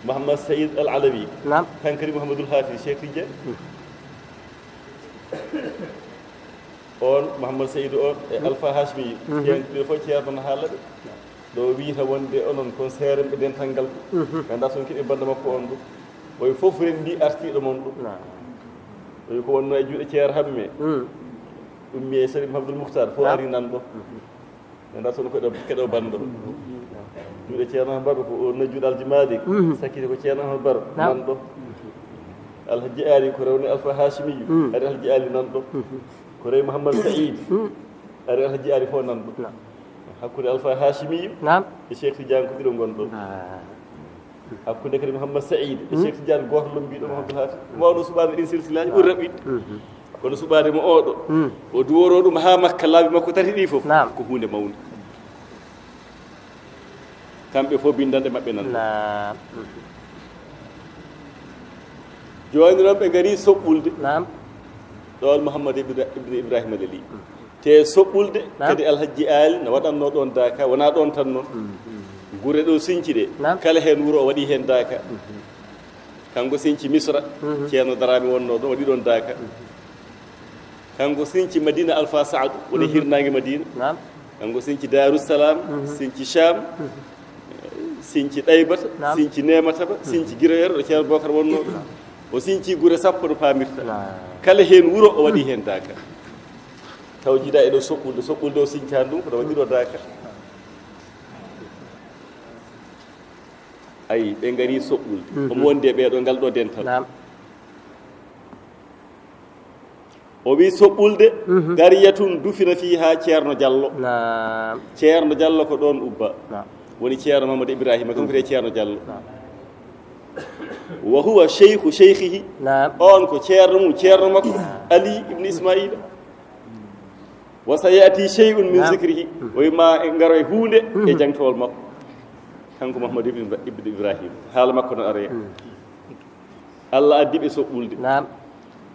Mouhamad Saïd Al Alawi, naam. Kankari Mouhamadoul Hafiz, Cheikh Tidiane. On Mouhammad Saïd on e Alpha Hashmi, ɓen ɗiɗo fof ceerno no haala ɓe. Ɗo wiyata wonde onon kon seerenɓe dental ngal. Ganda son kiɗe banda makko on ɗo. Oy fof rendi artiɗo mon ɗo. Oy ko wonno e juuɗe ceer hamme. Ummi e Sharif Abdoul Mouhtar fof ari nan ɗo. Ganda son ko ɗo keɗo bando. Juuɗe ceerno Ahmad Baro ko on juuɗe Alhaji Malik. Sakkiti ko ceerno Ahmad Baro nan ɗo. Alhaji Ali ko rewni Alpha Hashimi. Ari Alhaji Ali nan ɗo. Ko rewi Mouhammad Saïd. Ari Alhaji Ali fof nan ɗo. Hakkunde Alpha Hashimi e Cheikh Tidiane ko ɓiɗo ngon ɗo. Hakkunde kadi Mouhammad Saïd e Cheikh Tidiane, gooto lombiɗo Mouhamadou Hafiz. Wawno suɓaade ɗin silsilaaji ɓuri raɓɓiɗde. Kono suɓaade mo oɗo, o duworo ɗum haa Makka laabi makko tati ɗi fof. Naam. Ko huunde mawnde. Kamɓe fof bindanɗe maɓɓe nan. Naam. Jooni noon ɓe ngari soɓɓulde. Naam. Ɗoon Mouhammad ibn, ibn Ibrahima Leli. Te soɓɓulde, naam, kadi Alhaji Ali no waɗanno ɗoon daaka, wonaa ɗoon tan noon. Gure ɗo sinci ɗe, naam, kala heen wuro o waɗi heen daaka. Kanko sinci Misra, ceerno Darame wonno ɗo, waɗi ɗoon daaka. Kanko sinci Madina Alpha Saadu, woni hirnaange Madina. Naam. Kanko sinci Daaru Salaam, sinci Sham, sinci Ɗaybata, naam, sinci Nemataba, sinci Giroyere, ɗo ceerno Bokar wonno ɗo. O sinci gure sappo ɗo paamirta. Naam. Kala heen wuro o waɗi heen daaka. Taw jiida e ɗo soɓɓulde, soɓɓulde o sincani ɗum, kono waɗi ɗo daaka. Ayi, ɓe ngari soɓɓulde. Omo wondi e ɓeeɗo ngal ɗo dental. Naam. O wi soɓɓulde, qariyatun dufina fiha Ceerno Jallo. Naam. Ceerno Jallo ko ɗoon ubba. Naam. Woni Ceerno Mamadou Ibrahima, kanko wiyetee Ceerno Jallo. Naam. Wa huwa sheykhu sheykhihi. Naam. On ko ceerno mum, ceerno makko, Ali ibn Ismaila. Wa sayati shay'un min, naam, zikrihi. O wi ma en ngaro e huunde e jangtowol makko. Kanko Mouhamadou ibn, ibn Ibrahim. Haala makko no aree. Allah addi ɓe soɓɓulde. Naam.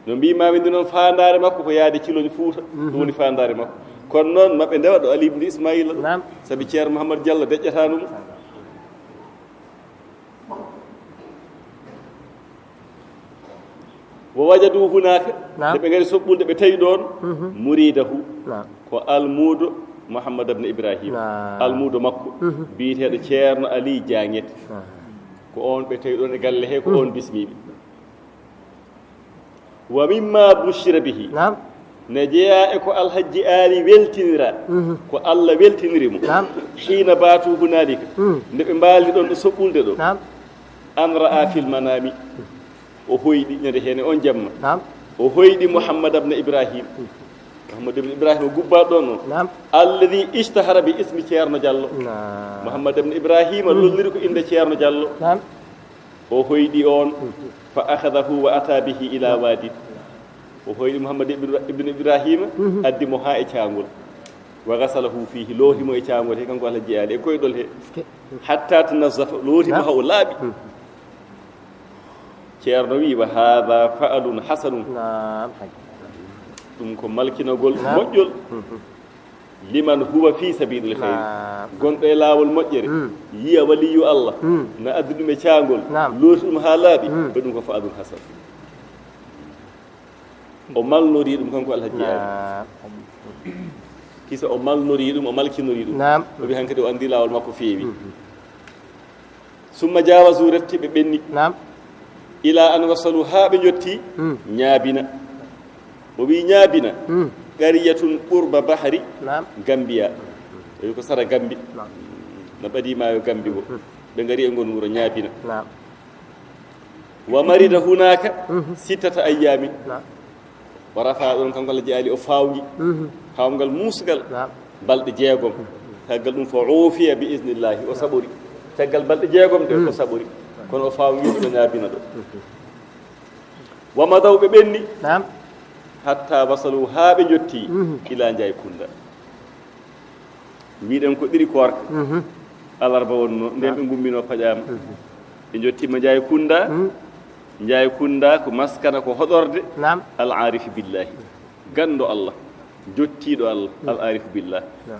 No mbiimaami ni noon, faandaare makko ko yaade Ciloñ Fuuta. Ɗum woni faandaare makko. Kono noon, maɓe ndewa ɗo Ali ibn Ismaila ɗo. Naam. Sabi Ceerno Mouhammad Diallo deƴƴataa ɗum. Wa wajadu hunaka, Naam. Nde ɓe ngari soɓɓulde, ɓe tawi ɗoon Mhm. muridahu, Naam. Ko almuudo Mouhammad ibn Ibrahim, Naam. Almuudo makko, Mhm. Biyeteeɗo Ceerno Ali Diagnete. Naam. Ko oon ɓe tawi ɗoon e galle he, ko Mhm. oon bismiiɓe. Wa mimma bushira bihi. Naam. Ne jeyaa e ko Alhajji Aali weltinira, Mhm. Ko Alla weltiniri mo. Naam. Hiina baatu hunaalika, Mhm. Nde ɓe mbaali ɗoon ɗo soɓɓulde ɗo. Naam. An ra'a fil manaami. O hoyɗi ñande heen e oon jamma. Naam. O hoyɗi Mouhammad ibn Ibrahim. Mouhammad ibn Ibrahim o gubba ɗoon o. Naam. Alladhi ishtahara bi ismi Ceerno Diallo. Naam. Mouhammad ibn Ibrahim Mhm. lolliri ko innde Ceerno Diallo. Naam. O hoyɗi oon, Mhm. Fa akhadahu wa ata bihi ila wadi. O hoyɗi Mouhammad ibn, ibn Ibrahima, Mhm. Addi mo haa e caangol. Wa ghasalahu fihi, looti mo e caangol he, kanko Alhaji Ali, e koyɗol he. Eske. Hatta tanazzafa, looti mo Naam. haa o laaɓi. Mhm. Ceerno wi, wa hadha fa'lun hasanun. Naam. Ɗum ko malkinagol Naam. moƴƴol. Mhm. Liman huwa fi sabilil khayri. Naam. Gonɗo e laawol moƴƴere, Mm. yiya waliyu Allah, Mm. na addi ɗum e caangol, Naam. Looti ɗum haa laaɓi, Mm. Ɓe ɗum ko fa'lun hasan. O malnori ɗum kanko Alhaji Ali. Naam. Kisa o malnori ɗum, o malkinori ɗum. Naam. O wi hankadi o anndi laawol makko feewi. Mm. Summa jawazu, refti ɓe ɓenni. Naam. Ila an wasalu, haa ɓe njotti Hmm. Ñaabina. O wi Ñaabina, Hmm. Qaryatun qurba bahri Naam. Gambiya. O wi ko sara Gambi. Naam. No ɓadii maayo Gambi o. Hmm. Ɓe ngari e ngon wuro Ñaabina. Naam. Wa marida hunaka Hmm. sittata ayyami. Naam. O rafa ɗon kanko Alhaji Ali, o fawngi. Mhm. Fawngal muusgal. Naam. Balɗe jeegom. Caggal ɗum fa ufiya bi iznillahi, o saɓori. Caggal balɗe jeegom ɗe, Mm. o saɓori. Kono o fawngi ɗo Ñaabina ɗo. Mhm. Wa madaw, ɓe ɓenni. Naam. Hatta wasalu, haa ɓe njotti. Mhm. Ila Njaay Kunda. Mbiɗen ko ɗiɗi koorka. Mhm. Alarba wonno, nden Naam. Ɓe ngumminoo paƴaama. Mhm. Ɓe njottiima Njaay Kunda. Mhm. Njaay Kunda ko maskana, ko hoɗorde. Naam. Al aarifi billahi. Ganndo Allah. Jottiiɗo Allah. Mhm. Al aarifi billah. Naam.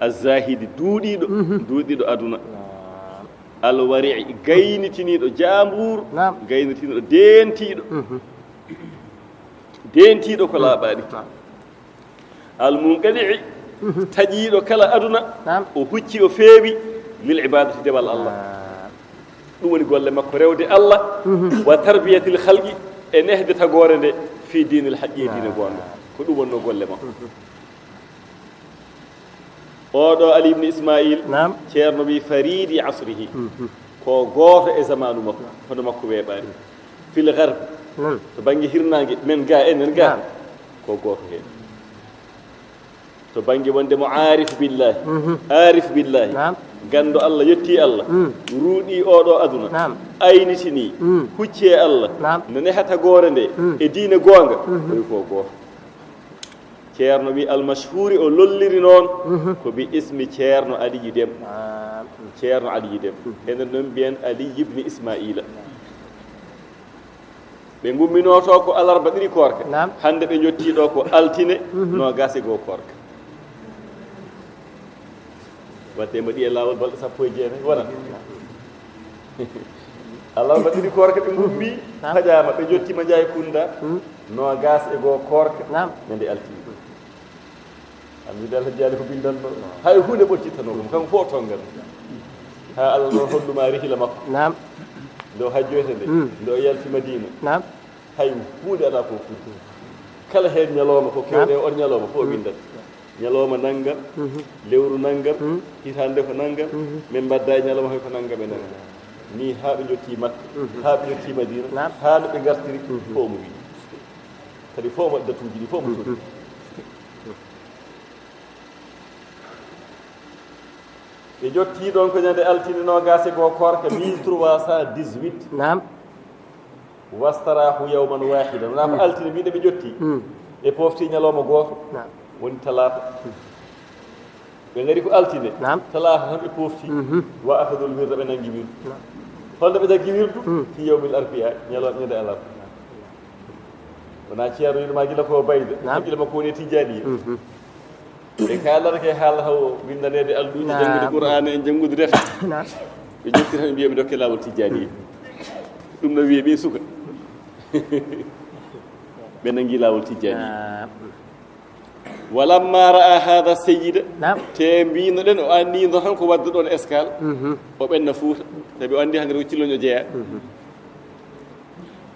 Al zahidi, duuɗiiɗo. Mhm. Duuɗiiɗo aduna. Naam. Al wari'i, gaynitiniiɗo jaambuur. Naam. Gaynitiniiɗo deentiiɗo. Mhm. Deentiiɗo ko Mhm. laaɓaani. Naam. Al munqadi'i, Mhm. taƴiiɗo kala aduna, Naam. O hucci, o feewi, lil ibadati, dewal Allah. Naam. Ɗum woni golle makko, rewde Allah, Mhm. Wa tarbiyatil khalqi, e nehde tagoore nde, fi diinil haqqi, e diine Naam. goonga. Ko ɗum wonnoo golle makko. Mhm. Oɗo Ali ibn Ismail, Naam. Ceerno wi faridi asrihi, Mhm. Ko gooto e zamaanu makko, hono makko weeɓaani. Fil gharb, Naam. To bannge hirnaange, men ga, enen ga, Naam. Ko gooto heen. To bannge wonde mo aarif billahi, Mhm. Aarif billahi, Naam. Ganndo Allah, yettii Allah, Mm. Ruuɗii oɗo aduna, Naam. Aynitini, Mm. Hucci e Allah, Naam. No neha tagoore nde, Mm. E diine goonga, Mhm. Ko wi ko gooto. Ceerno wi al mashhuri, o lolliri noon, Mhm. Ko bi ismi Ceerno Aliyu Dem. Naam. Ceerno Aliyu Dem. Mhm. Enen noon mbiyen Ali ibn Ismaila. Ɓe ngumminooto ko alarba ɗiɗi koorka. Naam. Hannde ɓe njottii ɗo ko altine Mhm. noogaas e goo koorka. Waɗde mbaɗi e laawol balɗe sappo e jeenayi, wona? Alarba ɗiɗi koorka ɓe ngummi, Naam. Paƴaama, ɓe njottiima Njaay Kunda, Hmm. noogaas e goo koorka, Naam. Ñande altine. Alhamdulillah, Alhaji Ali ko binndanno. Hay huunde ɓoccittanoo ɗum, kanko fof o tonngan. Haa Allah noon holluma rihila makko. Naam. Nde o hajjoyta nde, Hmm. Nde o yalti Madina. Naam. Hay huunde alaa ko fuɗɗi. Kala heen ñalooma ko kewɗe Naam. On ñalooma fof o Hmm. winndat. Ñalooma nanngam, Mhm. Lewru nanngam, Hmm. Hitaande ko nanngam, Mhm. Min mbaɗda e ñalooma hay ko nanngam e nanngam. Nii haa ɓe njottii Makka, Mhm. Haa ɓe njottii Madina, Naam. Haa no ɓe ngartiri, Mhm. Fof omo wiyi. Kadi fof omo waɗi datuuji ɗi, fof omo Mhm. Totti. Ɓe njottii ɗoon ko ñande altine noogaas e goo koorka mille trois cent dix-huit. Naam. Wastaraahu yawman waahidan. Wonaa ko Mm. Altine mbiɗen ɓe ƴetti. Mm. Ɓe poofti ñalawma gooto. Naam. Woni talaata. Mm. Ɓe ngari ko altine. Naam. Talaata tan ɓe poofti. Mhm. Wa akhadul wirda, ɓe nanngi wirdu. Naam. Holno ɓe jaggi wirdu? Mm. Fi yawmil arbi'a, ñalawma ñande alarba. Wonaa Ceerno wiɗo ma gila ko bayda. Naam. Hakkille makko woni e Tijjaaniya. Mhm. Ɓe kaalata ke haala haw winndaneede alluuji, janngude Qur'aana en, janngude defe. Ɓe jokki tan mbiya mi dokke laawol Tijjaani. Ɗum no wiye ɓe suka. Ɓe nangi laawol Tijjaani. Walamma ra'a hadha sayyida. Te mbino ɗen o anni no tan ko wadde ɗon escale. O ɓenna Fuuta. Sabi o anndi hannde ko Cilloñ o jeyaa.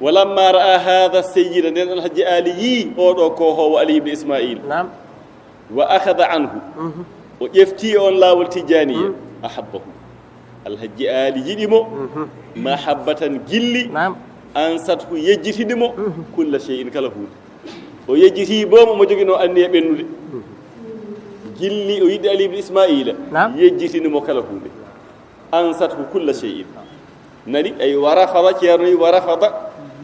Walamma ra'a hadha sayyida, nden Alhaji Ali yii oɗo ko howo Ali ibn Ismail. Wa akhadha anhu. O ƴefti on laawol Tijjaaniya. Ahabbahu. Alhaji Ali yiɗi mo. Mahabbatan gilli. Ansathu yejjitini mo. Kulla shay'in, kala huunde. O yejjiti boomo mo joginoo anniya ɓennude. Gilli o yiɗi Ali ibn Ismaila. Yejjitini mo kala huunde. Ansathu kulla shay'in. Nani, ay, wa rafada, Ceerno wi, wa rafada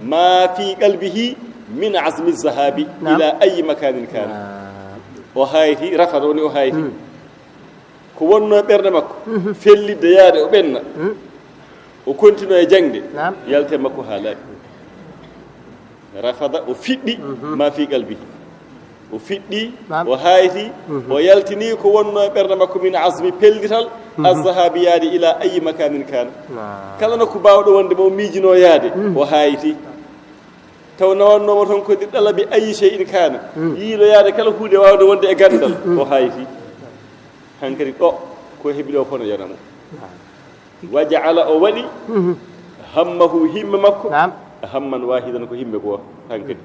ma fi qalbihi min azmi zahabi ila ayi makanin kana. O hayti, rafada woni o hayti. Ko wonno e ɓernde makko, fellitde yaade o ɓenna. O kontino e jaŋde, yalte makko haa laaɓi. Rafada, o fiɗɗi ma fi qalbihi. O fiɗɗi, o hayti, o yaltini ko wonno e ɓernde makko min azmi, pellital, azzahabi, yaade ila ayi makanin kana. Kala nokku baawɗo wonde mo miijino yaade, o hayti. Taw nawannomo toon ko ɗi ɗalabi ayi shay'in kana. Yiilo yaade kala huunde waawde wonde e ganndal, o hayti. Hankadi ɗo, ko heɓi ɗo fof no yona mo. Wa ja'ala, o waɗi, hammahu, himme makko, hamman wahidan, ko himme gooto hankadi.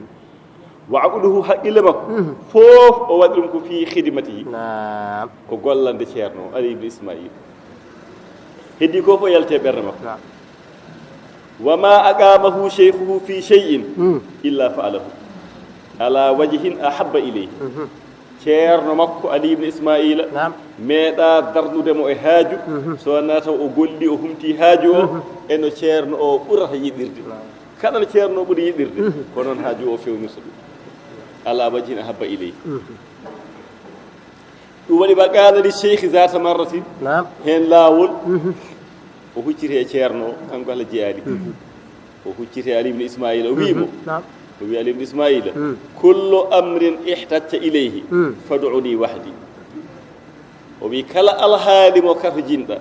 Wa aqduhu, haqqille makko fof o waɗi ɗum ko fi khidmatihi, ko gollande Ceerno Ali ibn Ismail. Heddi ko fof yalte ɓernde makko. Wa ma aqamahu shaykhuhu fi shay'in illa fa'alahu ala wajhin ahabba ilayhi. Ceerno makko Ali ibn Ismaila meeɗa darnude mo e haaju, so wonaa taw o golli, o humti haaju o e no Ceerno o ɓurata yiɗirde. Kala no Ceerno o ɓuri yiɗirde, ko noon haaju o fewnirta ɗum. Ala wajhin ahabba ilayhi. Ɗum waɗi wa qala li sheykhi zata marratin, heen laawol, o hucciti e Ceerno o, kanko Alhaji Ali. O hucciti Ali ibn Ismaila, o wii mo, o wii Ali ibn Ismaila, kullu amrin ihtajta ilayhi, fad'uni wahdi. O wii, kala alhaali mo kartojinɗa,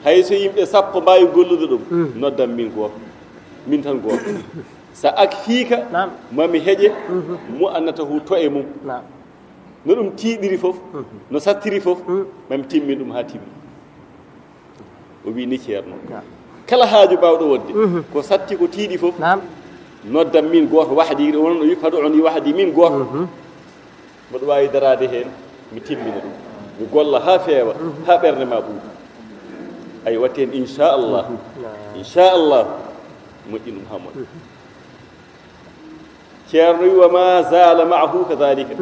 hay so yimɓe sappo mbaawi gollude ɗum, noddam min gooto, min tan gooto. Sa akfiika, mami heƴe, mu'anatahu, to e mum. No ɗum tiiɗiri fof, no sattiri fof, mami timmin ɗum haa timmi. O wii ni Ceerno. Kala haaju baawɗo wonde, ko satti ko tiiɗi fof, noddam min gooto wahdi, ɗo wonno o wii, fad'uni wahdi, min gooto. Mboɗo waawi daraade heen, mi timmina ɗum. Mi golla haa feewa, haa ɓernde ma ɓuuɓa. Ay, waɗ heen, inchallah. Inchallah. Moƴƴi ɗum haa moƴƴa. Ceerno wi, wa ma zala ma'ahu kadhalika.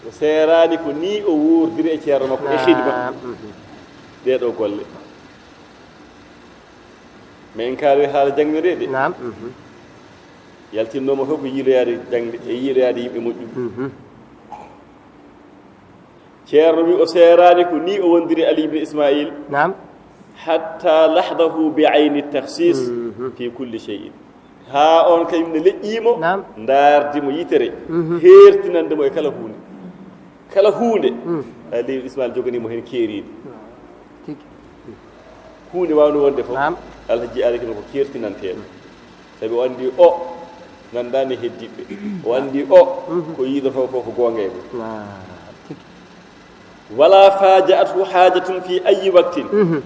O seeraani ko ni o wuurdiri e Ceerno makko e khidma. Ɗee ɗoo golle. Mais en kaaloy haala jaŋde nde de. Yaltinnooma fof ko yiiloyaade jaŋde e yiiloyaade yimɓe moƴƴuɓe. Ceerno wi o seeraani ko ni o wondiri Ali ibn Ismail. Hatta lahdahu bi ayni takhsis fi kulli shay'in. Haa on kañum ne leƴƴii mo, ndaardi mo yitere, heertinande mo e kala huunde. Kala huunde, Ali ibn Ismail joganii mo heen keeriiɗe. Huunde waawnde wonde fof, Alhaji Ali kino ko keertinanteeɗo. Sabi o anndi o nanndaani e heddiiɓe. O anndi o ko yiidotoo ko, ko goonga e mum. Wala faja'athu hajatun fi ayyi waqtin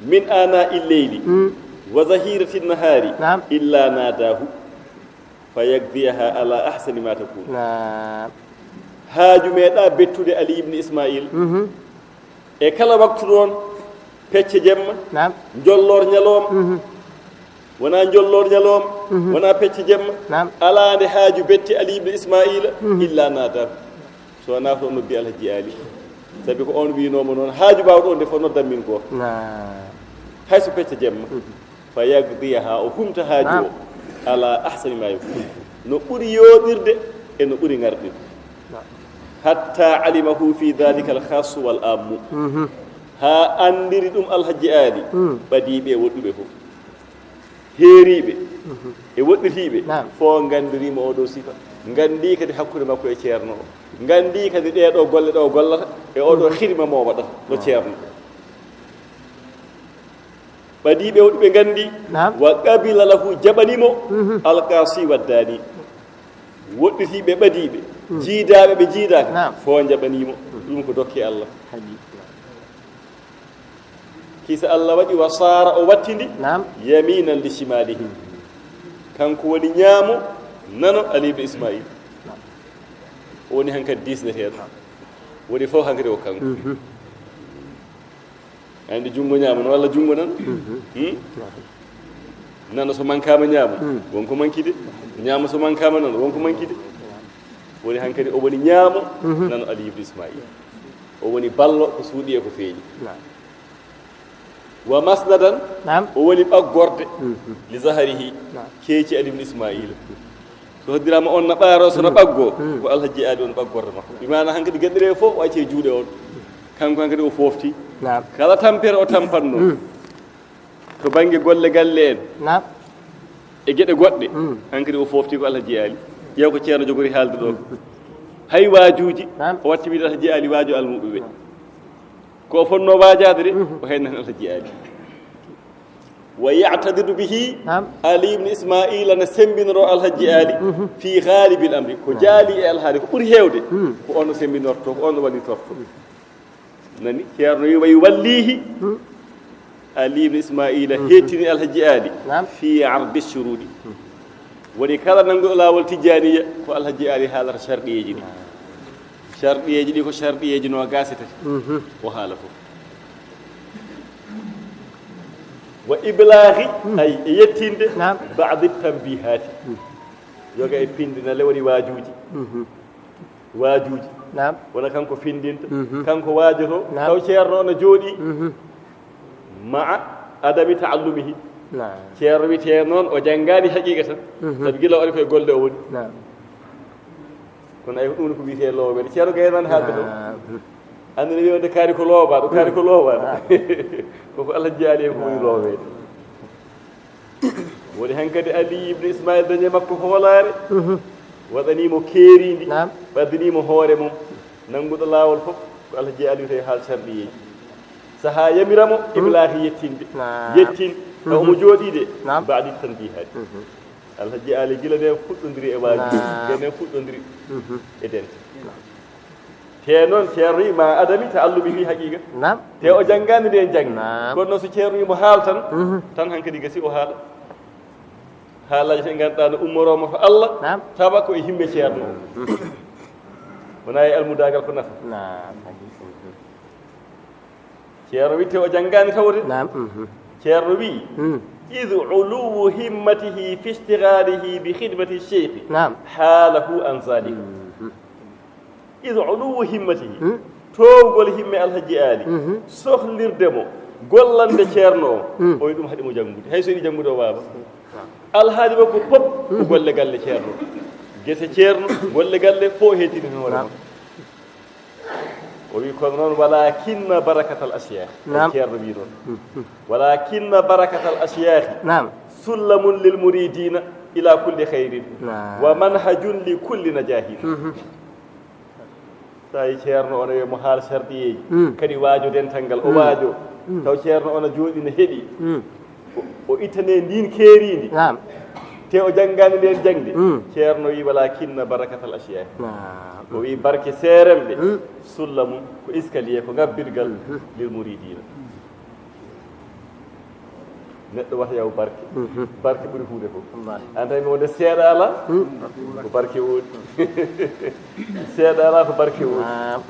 min ana illeyli wa zahirati nahari illa nadahu fa yaqdiyaha ala ahsani ma takun. Haaju meeɗa bettude Ali ibn Ismail. E kala waktu noon, pecce jemma, njolloor ñalooma, wonaa njolloor ñalooma, wonaa pecce jemma, alaa nde haaju betti Ali ibn Ismaila, illa nadahu. So wonaa ko o noddi Alhaji Ali. Sabi ko on wiinoo mo noon, haaju baawɗo on nde fof noddan min gooto. Hay so pecce jemma. Fa yaqdiyaha, o humta haaju o, ala ahsani ma yakun. No ɓuri yooɗirde e no ɓuri ŋarɗirde. Hatta alimahu fi dhalika al khassu wal ammu. Haa anndiri ɗum Alhaji Ali, ɓadiiɓe e woɗɗuɓe fof. Heeriiɓe e woɗɗitiiɓe fof nganndiriima oo ɗoo sifa. Nganndi kadi hakkunde makko e ceerno o. Nganndi kadi ɗee ɗoo golle ɗo o gollata, e oo ɗoo hidima mo o waɗata, no ceerno. Ɓadiiɓe o ɓe nganndi, naam, wa qabila lahu, jaɓani mo, mhm, alqaasi wa daani. Woɗɗitiiɓe ɓadiiɓe, mm, jiidaaɓe ɓe jiidaaka, naam, fof njaɓanii mo. Ɗum ko dokke Allah. Haji. Kisa Allah waɗi wa saara o wattindi, naam, yaminan li shimalihi. Kanko woni ñaamo nano Ali ibn Ismail. Naam. O woni hankadi diisneteeɗo. Woni fof hankadi o kanko. Mhm. Anndi junngo ñaamo no walla junngo nano? Mhm. Hmm? Naam. Nano so mankaama ñaamo, hmm, wonko manki de. Ñaamo so mankaama nano, wonko manki de. Woni hankadi o woni ñaamo, mhm, nano Ali ibn Ismail. O woni ballo ko suuɗi e ko feeñi. Naam. Wa masnadan, naam, o woni ɓaggorde, mhm, li zaharihi, naam, keeci Ali ibn Ismail. So hoddiraama on na ɓaaroo, so na, mm, ɓaggoo, mm, ko Alhaji Ali on ɓaggorde makko. Bi maana hankadi geɗe ɗe fof o acci e juuɗe on. Kanko hankadi o foofti. Naam. Kala tampere o tampanno. Mm. To bannge golle galle en. Naam. E geɗe goɗɗe. Mm. Hankadi o foofti ko Alhaji Ali. Ƴeew ko ceerno jogori haalde ɗo. Hay waajuuji. Naam. O watti wiide Alhaji Ali waaju almuɓe ɓe. Ko o fotnoo waajaade de, mhm, o heen nan Alhaji Ali. Wa ya'tadidu bihi, naam, Ali ibn Ismaila ne semmbinoro Alhaji Ali, mhm, fi ghalibil amri. Ko, naam, jaali e alhaali, ko ɓuri heewde, mm, ko on o semmbinorto, ko on o wallitorto. Nani? Ceerno wi, wa yuwallihi. Mm. Ali ibn Ismaila, mhm, hettini Alhaji Ali, naam, fi ardi shuruɗi. Mm. Woni kala nannguɗo laawol tijjaaniya, ko Alhaji Ali haalata sharɗiyeeji ɗi. Sharɗiyeeji ɗi ko sharɗiyeeji noogaas e tati. Mhm. O haala fof. Wa iblaahi, mm, ay, e yettinde, naam, baadi tanbihaati. Mm. Yoga e pindinale woni waajuuji. Mhm. Waajuuji. Naam. Wona kanko findinta, mhm, kanko waajoto. Naam. Taw ceerno o na jooɗii. Mhm. Ma'a adami ta'allumihi. Naam. Ceerno wiyetee noon o janngaani haqiiqa tan. Mhm. Sabu gila o ari koye golle o woni. Naam. Kono ay ko ɗum ko wiyetee looweede. Ceerno Gaye nan haalde ɗo. Naam. Anndi ne wiyde kaari ko loowaaɗo, kaari ko loowaaɗo. Naam. Koko Alhaji Ali en ko woni, naam, looweede. Woni hankadi Ali ibn Ismail dañi e makko hoolaare. Mhm. Waɗanii mo keeriindi. Naam. Ɓaddinii mo hoore mum. Nannguɗo laawol fof, ko Alhaji Ali tawi haal sarɗiyeeji. Sahaa yamira mo, mhm, iblaahi yettinde. Naam. Yettin, taw omo, mhm, jooɗii de, naam, baadi tanbihaati. Mhm. Alhaji Ali gila nden fuɗɗondiri e waaji. Naam. Gila nden fuɗɗondiri, mhm, e dente. Naam. Te noon, ceerno wi ma adami ta'allumi fi haqiqa. Naam. Te o janngaani nden jannge. Naam. Kono noon so ceerno wi mo haal tan, mhm, tan hankadi gasi o haala. Haalaaji ɗi ngannduɗaa no ummoroo mo to Allah, naam, tawa ko e himme ceerno. Mhm. Wonaa e almudaagal ko nafa. Naam. Ceerno wi te o janngaani tawde. Naam. Mhm. Ceerno wi, mm, id uluwu himmatihi fi ishtighalihi bi khidmati sheikh, naam, haalahu an zalik. Mhm. Id uluwu himmatihi. Hmm? Toowgol himme Alhaji Ali. Mhm. Sohlirde mo gollande ceerno o. Hmm. O wi ɗum haɗi mo janngude. Hay so yiɗi janngude o waawaa. Alhaali makko fof ko, mhm, golle galle ceerno. Gese ceerno, golle galle fof heetini heen hoore, naam, makko. O wi kono noon walakinna barakatal ashyakh. Naam. Ceerno wi noon. Mhm. Walakinna barakatal ashyakh. Naam. Sullamun lil muridina ila kulli khairin. Naam. Wa manhajun li kulli najahin. Mhm. Tawi ceerno o na wiya mo haal sarɗiyeeji. Mm. Kadi waajo dental ngal, o, mm, waajo. Mm. Taw ceerno o na jooɗi na heɗi. Mm. O, o ittane ndin keeriindi. Naam. Te o janngaani nden jannde. Mm. Ceerno wi walakinna barakatal ashiyahi. Naam. O wi barke seeremɓe. Mm. Sulla mum ko escalier, ko ngabbirgal, mhm, lil muridina. Neɗɗo wata yaw barke. Mhm. Barke ɓuri huunde fof. Wallaahi. An tawi mi wonde seeɗa alaa, hmm, ko barke woodi. Seeɗa alaa ko barke woodi. Naam.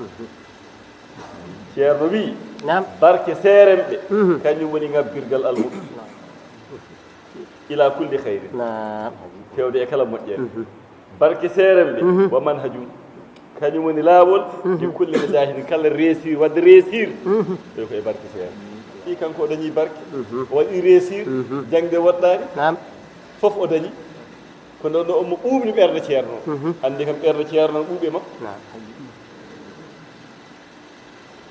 Ceerno wi, naam, barke seeremɓe, mhm, kañum woni ngabbirgal almuɓe. Ila kulli khairin. Naam. Fewde e kala moƴƴere. Mhm. Barke seeremɓe, mhm, wa manhajum. Kañum woni laawol, mhm, e kulle ɗe jahiri kala réussir, wadde réussir. Mhm. Ɗo ko e barke seere. Fii kanko o dañi barke, mhm, o waɗi réussir, mhm, jangde woɗɗaani. Naam. Fof o dañi. Ko nden ɗo omo ɓuuɓni ɓernde ceerno. Mhm. Hannde kam ɓernde ceerno no ɓuuɓi e makko. Naam.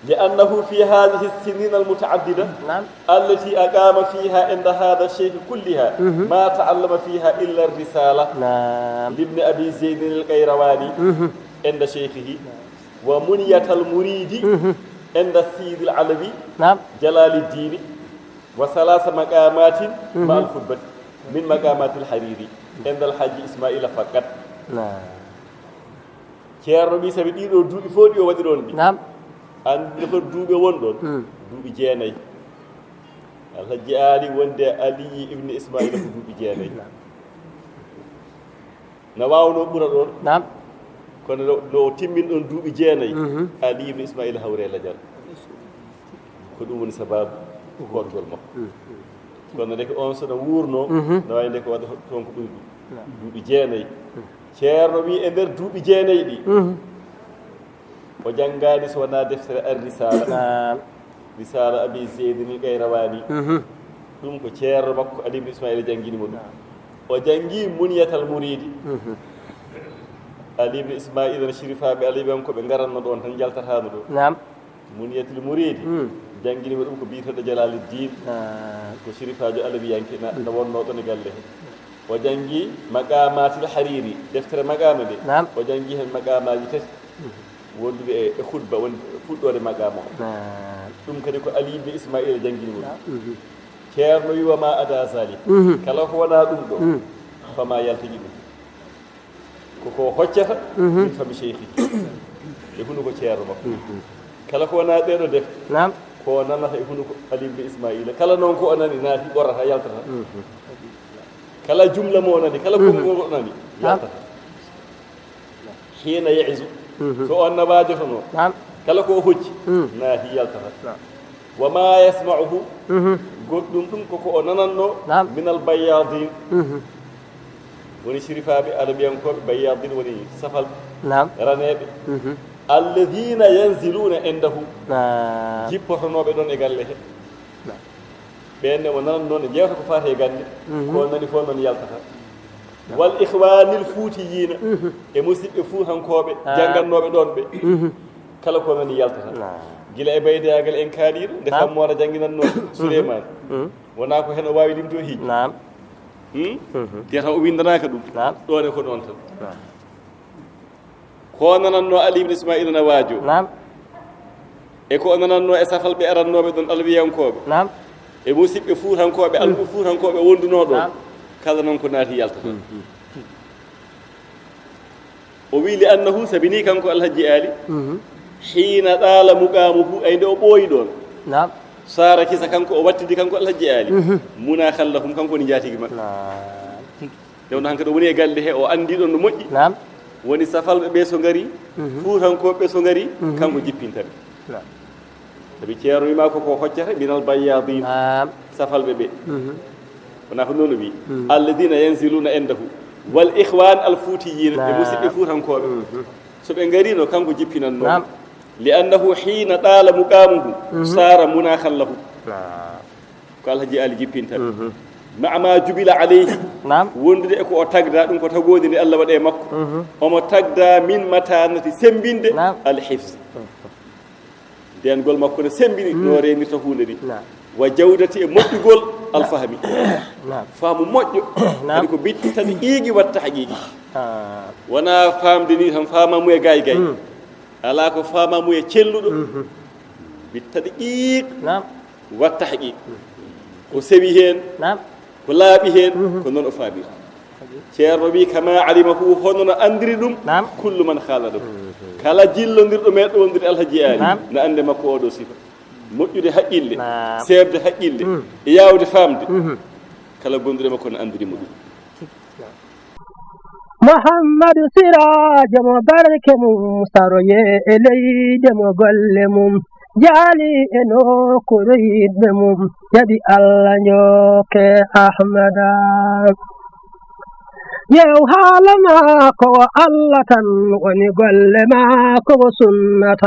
لأنه في هذه السنين المتعددة نعم. التي أقام فيها عند هذا الشيخ كلها مهم. ما تعلم فيها إلا الرسالة نعم. لابن أبي زيد القيرواني مهم. عند شيخه ومنية المريد مهم. عند السيد العلوي نعم. جلال الدين وثلاث مقامات مع مهم. الخطبة من مقامات الحريري عند الحاج إسماعيل فقط نعم. Ceerno wi sabi ɗiɗo duuɓi fof ɗi o waɗi ɗon ɗi نعم. Anndi ko duuɓi won ɗon مم. Duuɓi jeenayi. Alhaji Ali wonde Aliyi ibn Ismaila ko duuɓi jeenayi. نعم. Na waawno ɓura ɗon نعم. Kono no, no o timmin ɗon duuɓi jeenayi مهم. Ali ibn Ismaila hawre lajal. Ko ɗum woni sababu koɗgol makko. Kono ndeke on so no wuurno Mhm. No waawi ndeke waɗa toon ko ɓuri ɗum. Duuɓi jeenayi. Ceerno wi e nder duuɓi jeenayi ɗi Mhm. O janngaani so wonaa deftere Ar-Risala. Naam. Risala Abi Zeydin Qayrawani. Mhm. Ɗum ko ceerno makko Ali ibn Ismaila janngini mo ɗum. O janngi Munyatal Muridi. Mhm. Ali ibn Ismaila no sirifaaɓe Alawiyankooɓe ngaranno ɗoon tan njaltataano ɗoon. Naam. Munyatil Muridi Mm. Janngini mo ɗum ko biyeteeɗo Jalaluddin Ah. Ko sirifaajo alawiyanke na, na wonnoo ɗoon e galle he. O janngi Maqamatil Hariri, deftere maqama nde. Naam. O janngi heen maqamaaji tati wondude e, e khutba, woni fuɗɗoode maqama o. Naam. Ɗum kadi ko Ali ibn Ismaila janngini mo ɗum. Mhm. Ceerno wi wa ma ada zalik. Mhm. Kala ko wonaa ɗum ɗo, Mm. Fama yaltaji ɗum. Ko ko hoccata Mhm. Min fami sheykhi. E hunuko ceerno makko. Mhm. Kala ko wonaa ɗee ɗo defte. Naam. Ko o nanata e hunuko Ali ibn Ismaila. Kala noon ko o nani naati ɓorata, yaltata. Mhm. Kala jumla mo o nani, kala Mhm. konngol o nani, Naam. Yaltata. Hiina ya'izu. Mhm. So on na waajotono. Naam. Kala ko o hocci, Mm. Naati yaltata. Naam. Wa ma yasma'uhu. Mhm. Goɗɗum ɗum ko ko o nananno Naam. Minal bayyadin. Mhm. Woni sirifaaɓe alawiyankooɓe bayyadin woni safal Naam. Raneeɓe. Mhm. Alladhina yanziluna indahu. Naam. Jippotonooɓe ɗoon e galle he. Naam. Ɓeen ne o nananno ne jewta ko faati e gannde. Mhm. Ko nani fof noon yaltata. Wal ikhwanil fuutiyina. Mhm. E musidɓe fuutankooɓe, Ah. Janngannooɓe ɗoon ɓe. Mhm. Kala ko nani yaltata. Naam. Gila e baydeyaagal en kaaliino, nde Naam. Fammoora jannginannoo Suleymaan. Mhm. Wonaa ko heen o waawi limto hiiji. Naam. Hmm? Mhm. Te tan o winndanaaka ɗum. Naam. Ɗoon e ko ɗoon tan. Naam. Ko o nanannoo Ali ibn Ismaila na waajo. Naam. E ko o nanannoo e safal ɓe arannooɓe ɗoon alawiyankooɓe. Naam. E musidɓe fuutankooɓe, Mm. Almuɓe fuutankooɓe wondunoo ɗoon. Naam. Kala noon ko naati yaltata. Mhm. O wi li annahu sabi ni kanko Alhaji Ali. Mhm. Hiina ɗaala muqamuhu ay nde o ɓooyi ɗoon. Naam. Saara kisa kanko o wattidi kanko Alhaji Ali. Mhm. Muna khallahum kanko woni njaatigi maɓɓe. Naam. Nde wonno hankadi o woni e galle he o anndi ɗoon no moƴƴi. Naam. Woni safalɓe ɓe so ngari, Mhm. Fuutankooɓe ɓe so ngari, Mhm. Kanko jippinta ɓe. Naam. Sabi ceerno wima ko ko hoccata minal bayyadin. Naam. Safalɓe ɓe. Mhm. Wona ko noon o wi. Mhm. Alladhina yanziluna indahu. Wal ikhwan al futiyina. E Naam. Musidɓe fuutankooɓe. Mhm. So ɓe ngarino kanko jippinanno. Naam. Li annahu hiina ɗaala muqamuhu Mhm. Saara muna khallahu. Naam. Ko Alhaji Ali jippinta. Mhm. Ma'a ma jubila alayhi. Naam. Wondude e ko o tagda ɗum ko tagoodi nde Allah waɗe makko. Mhm. Omo tagda min matanati sembinde Naam. Al hifz. Mhm. Ndengol makko ne sembini Mm. No renirta huunde ni. Naam. Wa jawdati e moƴƴugol Al fahmi. Naam. Faamu moƴƴo. Naam. Kadi ko bittani ƴiiƴi watta haqiiqi. Ah. Wona faamde ni tan faamamu e gay gay. Mm. Alaa ko faamamu e celluɗo. Mhm. Bittani ƴiiƴ. Naam. Watta haqiiqa. Ko sewi heen, Naam. Ko laaɓi heen, Mhm. Ko noon o faamiri. Ceerno wi, kama alimahu, hono no anndiri ɗum, Naam. Kullu man khaladahu. Mhm. Kala jillondirɗo meeɗɗo wondude Alhaji Ali, Naam. No annde makko oɗo sifa. Moƴƴude haqqille, Naam. Seeɓde haqqille, Mm. E yaawde faamde. Mhm. Kala gonduɗo e makko no anndiri mo ɗum. Muhammadu Siraajo mo barke mum, saroye e leyde mo golle mum, jaali e nokkuure yiɗɓe mum, jaɓi Allah njooke Ahmada. Ƴeew haala maako wo Allah tan woni golle maako wo sunnata.